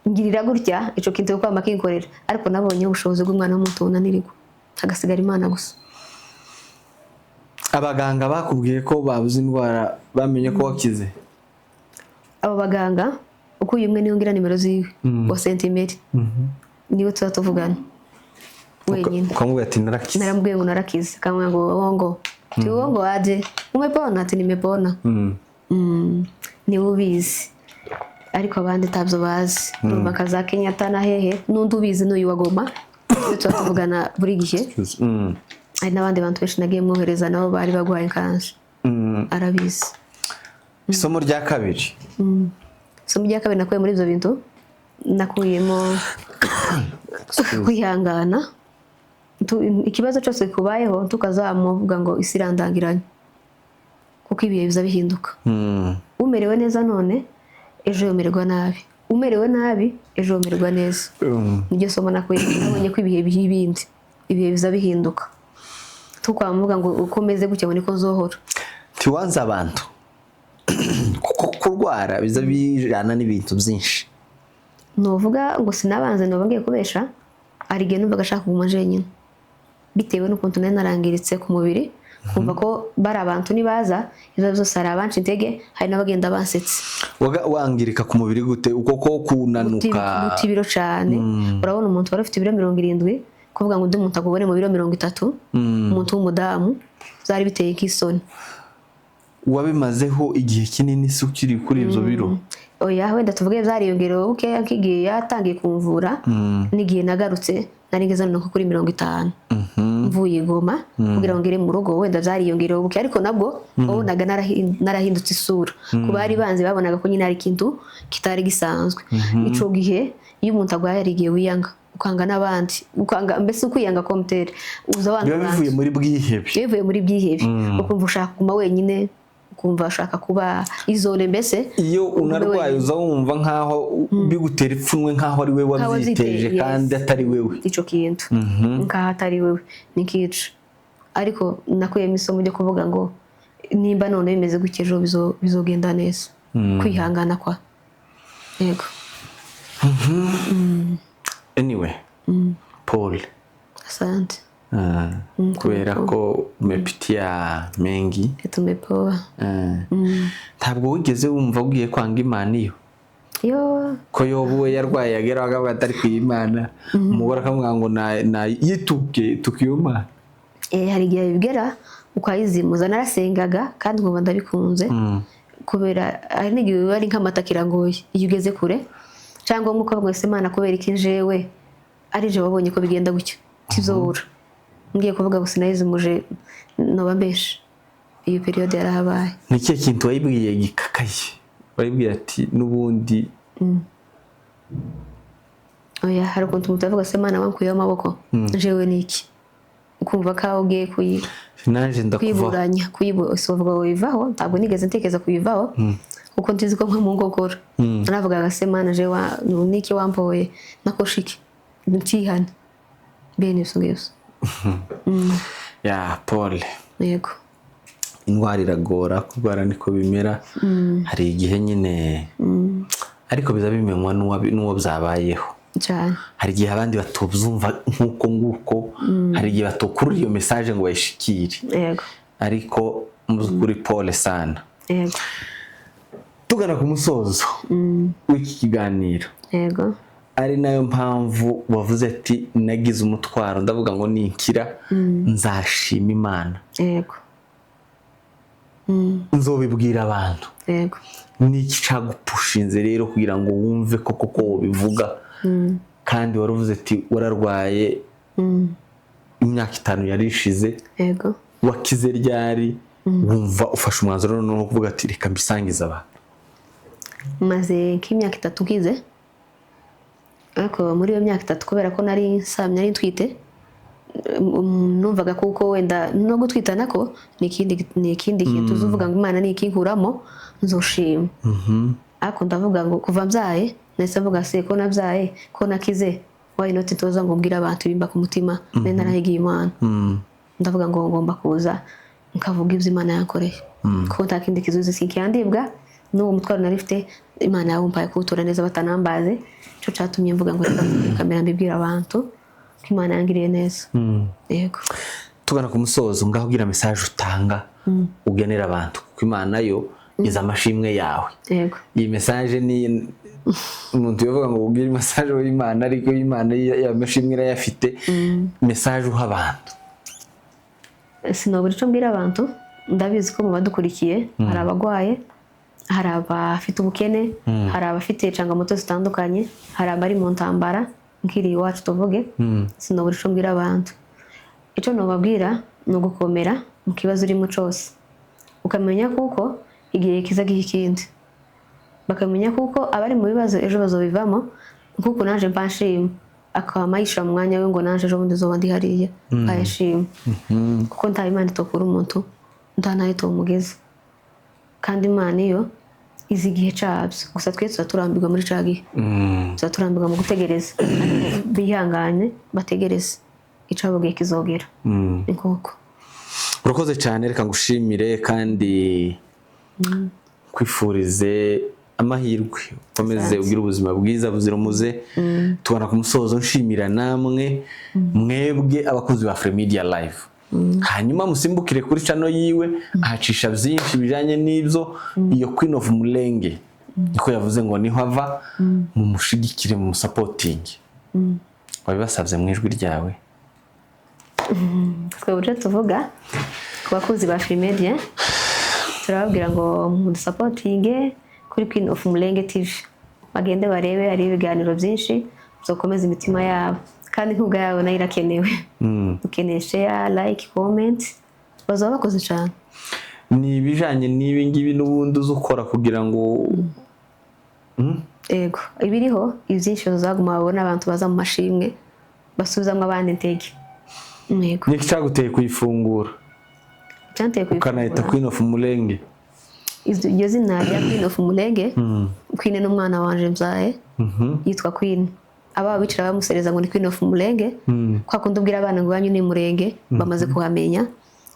ngirira gutya, ico kintu yo kwama kinkorera. Ariko nabonye ubushobozi bw'umwana w'umuntu bunanirirwa, hagasigara Imana gusa. Abaganga bakubwiye ko babuze indwara bamenye ko wakize? Abo baganga uko uyu umwe niyo ngira nimero ziwe, wa sentimeri, niwe tuba tuvugana wenyine. Ukamubwira ati narakize? Naramubwiye ngo narakize, akamubwira ngo uongo ti uongo aje, umepona? Ati nimepona. Niwe ubizi, ariko abandi ntabyo bazi. Urumva kaza Kenyatta na hehe, n'undi ubizi n'uyu wa Goma, niwe tuba tuvugana buri gihe. Hari n'abandi bantu benshi nagiye mwohereza nabo bari barwaye kanje. Arabizi. Isomo rya kabiri? Isomo rya kabiri nakuye muri ibyo bintu, nakuyemo kwihangana. Ikibazo cyose kubayeho tukazamuvuga ngo isi irandangiranye, kuko ibihe biza bihinduka. Umerewe neza none ejo yomererwa nabi, umerewe nabi ejo yomererwa neza. Niryo somo nakuye. Nabonye ko ibihe biha ibindi, ibihe biza bihinduka, tukwamuvuga ngo uko meze gutya ngo niko nzohora. Ntiwanze abantu, kuko kurwara biza bijana n'ibintu byinshi. Nuvuga ngo sinabanze, nuba ngiye kubesha. Hari igihe numvaga ashaka kuguma jenyine, bitewe n'ukuntu nari narangiritse ku mubiri, kumva ko bari abantu nibaza ibyo byose, hari abanca intege, hari n'abagenda bansetse. Wangirika ku mubiri gute? Uko ko kunanuka? Guta ibiro cyane. Urabona umuntu wari ufite ibiro 70, kuvuga ngo undi muntu akubone mu biro 30, umuntu w'umudamu, byari biteye nk'isoni. Wabimazeho igihe kinini se ukiri kuri ibyo biro? Oya, wenda tuvuge byariyongerewe bukeya, nk'igihe yatangiye kumvura n'igihe nagarutse nari ngeze noneho kuri 50, mvuye i Goma kugira ngo ngere mu rugo, wenda byariyongerewe buke, ariko nabwo wabonaga narahindutse isura. Ku bari banzi babonaga ko nyine hari ikintu kitari gisanzwe. Ico gihe iyo umuntu arwaye hari igihe wiyanga, Ukanga n'abandi, ukanga mbese ukwiyanga komutere uza abandi. Biba bivuye muri bwihebe. Biba bivuye muri byihebe, ukumva ushaka kuguma wenyine, ukumva ushaka kuba isolé mbese. Iyo ugume unarwaye wenyine. Uza wumva nkaho bigutera ipfunwe, nkaho ari we Nkaho wabyiteje wabyiteye, kandi yes. atari wewe. Ico kintu nkaho atari wewe nikica, ariko nakuyemo isomo ryo kuvuga ngo nimba none bimeze gutya, ejo bizogenda neza, kwihangana kwa yego. Anyway, Paul. Asante. Ah, kubera ko umepitia mengi. Tumepoa. Ah, ntabwo wigeze wumva ugiye kwanga Imana iyo Yo. ko Yobu we yarwaye yageraho akavuga atari kuyimana, umugore akamubwira ngo na yituke tuke iyo Mana? Hari igihe bigera ukayizimuza. Narasengaga kandi nkumva ndabikunze, kubera hari n'igihe biba ari nk'amata kirangoye iyo ugeze kure, cyangwa nk'uko bavuga ngo: "Imana, kubera iki njewe ari je wabonye ko bigenda gutyo?" Tizobura ngiye kuvuga ngo sinayizimuje, noba mbeshe. Iyo période yarahabaye. Ni ikihe kintu wayibwiye gikakaye, wayibwiye ati n'ubundi? Oya, hari ukuntu umuntu avuga se: "Imana, wankuyeho amaboko, njewe ni iki?" Ukumva ko aho ugiye kuyi Naje ndakuvaho. Kuyiburanya, si uvuga ngo wivaho. Ntabwo nigeze ntekereza kuyivaho, kuko ntizi ko nko mu ngokora naravugaga se: "Mana, je wa niki wampoye nakoshiki ntihane?" Bene ibyo ngibyo. Ya Paul. Yego. Indwara iragora, kurwara niko bimera. Hari igihe nyine ariko biza bimenywa n'uwo byabayeho. Cyane. Hari igihe abandi batubyumva nk'uko nguko, hari igihe batokurura iyo message ngo bayishikire. Ariko mu by'ukuri, pole sana. Tugana ku musozo w'iki kiganiro, ari nayo mpamvu wavuze ati: "Nagize umutwaro, ndavuga ngo ninkira nzashima Imana, nzobibwira abantu." Ni iki cyagupushinze rero kugira ngo wumve ko koko wobivuga, kandi wari uvuze ati wararwaye imyaka 5 yari ishize? Wakize ryari? Wumva ufashe umwanzuro noneho kuvuga ati: "Reka mbisangize abantu"? Maze nk'imyaka 3 nkize, ariko muri iyo myaka 3, kubera ko nari nsamye, nari ntwite, numvaga kuko wenda no gutwita nako ni ikindi kintu uzuvuga ngo Imana ni ikinkuramo nzoshima. Ariko ndavuga ngo kuva mbyaye, nahise mvuga se ko nabyaye, ko nakize, why not toza ngo mbwire abantu ibimba ku mutima? Nari narahigiye Imana, ndavuga ngo ngomba kuza nkavuga ibyo Imana yankoreye, kuko nta kindi kizuzi sinkiyandibwa n'uwo mutwaro nari mfite. Imana yawumpaye kuwutura neza batanambaze. Icyo cyatumye mvuga ngo reka mvuge kamera mbibwire abantu ko Imana yangiriye neza. Yego. Tugana ku musozo, ngaho ugira message utanga, ugenera abantu, kuko Imana yo izi amashimwe yawe. Iyi message ni umuntu yavuga ngo ubwire message w'Imana, ariko Imana ya mashimwe irayafite. Message uha abantu. Sinabura icyo mbwira abantu. Ndabizi ko mu badukurikiye hari abagwaye, hari abafite ubukene, hari abafite incangamoto zitandukanye, hari abari mu ntambara nk'iri iwacu tuvuge. Sinabura icyo mbwira abantu. Icyo nababwira ni ugukomera mu kibazo urimo cyose, ukamenya kuko igihe kiza giha ikindi, bakamenya kuko abari mu bibazo ejo bazobivamo, nkuko naje mba nshima akaba yishyira mu mwanya we ngo naje ejo bundi nzoba ndi hariya nkayashima, kuko nta Imana itokura umuntu, nta nayo itomugeza, kandi Imana iyo izi igihe cyabyo. Gusa twe tuba turambirwa muri cya gihe, tuba turambirwa mu gutegereza. Ariko bihangane, bategereze, icabo gihe kizogera. Ni koko. Urakoze cyane. Reka ngushimire kandi kwifurize amahirwe, ukomeze Asante. ugire ubuzima bwiza buzira umuze. Tubona ku musozo nshimira namwe mwebwe abakunzi ba Media Live. Hanyuma musimbukire kuri channel yiwe, ahacisha byinshi bijyanye n'ibyo. Iyo Queen of Mulenge niko yavuze ngo niho ava, mumushigikire, mu supporting, wabibasabye mu ijwi ryawe. Twe uburyo tuvuga ku bakunzi ba Media, turababwira ngo mudusapotinge kuri Queen of Mulenge TV, bagende barebe, hari ibiganiro byinshi bizokomeza imitima yabo, kandi inkunga yabo nayo irakenewe. Dukeneye share, like, comment, bazaba bakoze cyane. Ni ibijyanye n'ibi ngibi n'ubundi uzi ukora kugira ngo Yego, ibiriho ibyinshi bazaguma babona abantu baza mu mashimwe. Basubizamo abandi intege. Yego. Niki cyaguteye kuyifungura? Cyanteye Ukanayita kuyifungura. Queen of Mulenge? Iryo zina rya Queen of Mulenge, Queen ni umwana wanje mbyaye, yitwa Queen. Aba bicara bamusereza ngo ni Queen of Mulenge, kwa kundi ubwira abana ngo iwanyu ni Murenge, bamaze kuhamenya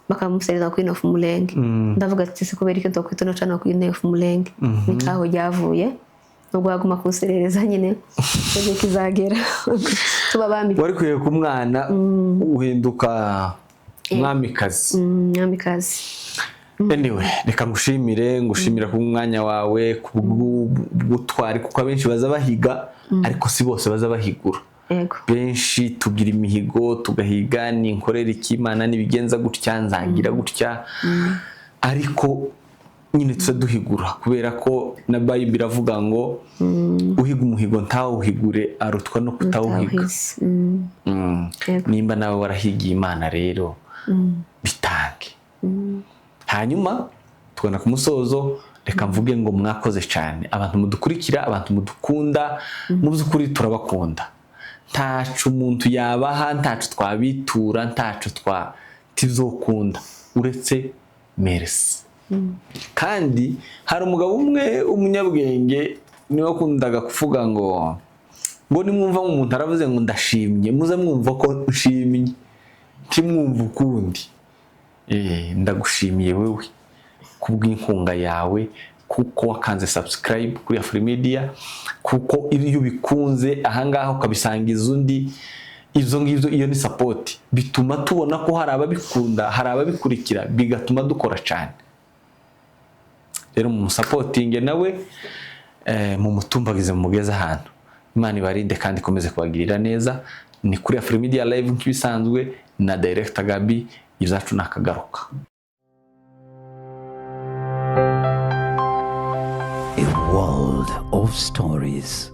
bakamusereza Queen of Mulenge. Ndavuga ati se kubera iki ndokwita no channel Queen of Mulenge? Ni kaho ryavuye, nubwo baguma kunserereza nyine, igihe kizagera tuba bami. Wari kwiye ku mwana uhinduka mwamikazi. Mwamikazi. Anyway, reka ngushimire ku mwanya wawe, ku bw'ubutwari, kuko abenshi baza bahiga, ariko si bose baza bahigura. Benshi tugira imihigo, tugahiga, ninkorera iki Imana, nibigenza gutya nzagira gutya, ariko nyine tuze duhigura, kubera ko na Bible iravuga ngo uhiga umuhigo ntawuhigure arutwa no kutawuhiga. Utahize. Nimba nawe warahigiye Imana rero, bitange. Hanyuma tugana ku musozo, reka mvuge ngo mwakoze cyane, abantu mudukurikira, abantu mudukunda. Mu by'ukuri turabakunda, ntacu umuntu yabaha, ntacu twabitura, ntacu twa tizokunda uretse merci. Kandi hari umugabo umwe w'umunyabwenge niwe wakundaga kuvuga ngo nimwumva umuntu aravuze ngo ndashimye, muze mwumva ko nshimye, ntimwumva ukundi. Ndagushimiye wewe kubw'inkunga yawe, kuko wakanze subscribe kuri Afrimedia, kuko iyo ubikunze ahangaha ukabisangiza undi, ibyo ngibyo iyo ni support, bituma tubona ko hari ababikunda, hari ababikurikira, bigatuma dukora cyane. Rero mu musapotinge nawe, mu mutumbagize, mugeze ahantu. Imana ibarinde kandi ikomeze kubagirira neza. Ni kuri Afrimedia Live nk'ibisanzwe na Director Gabi. Izacu nakagaruka. A world of stories.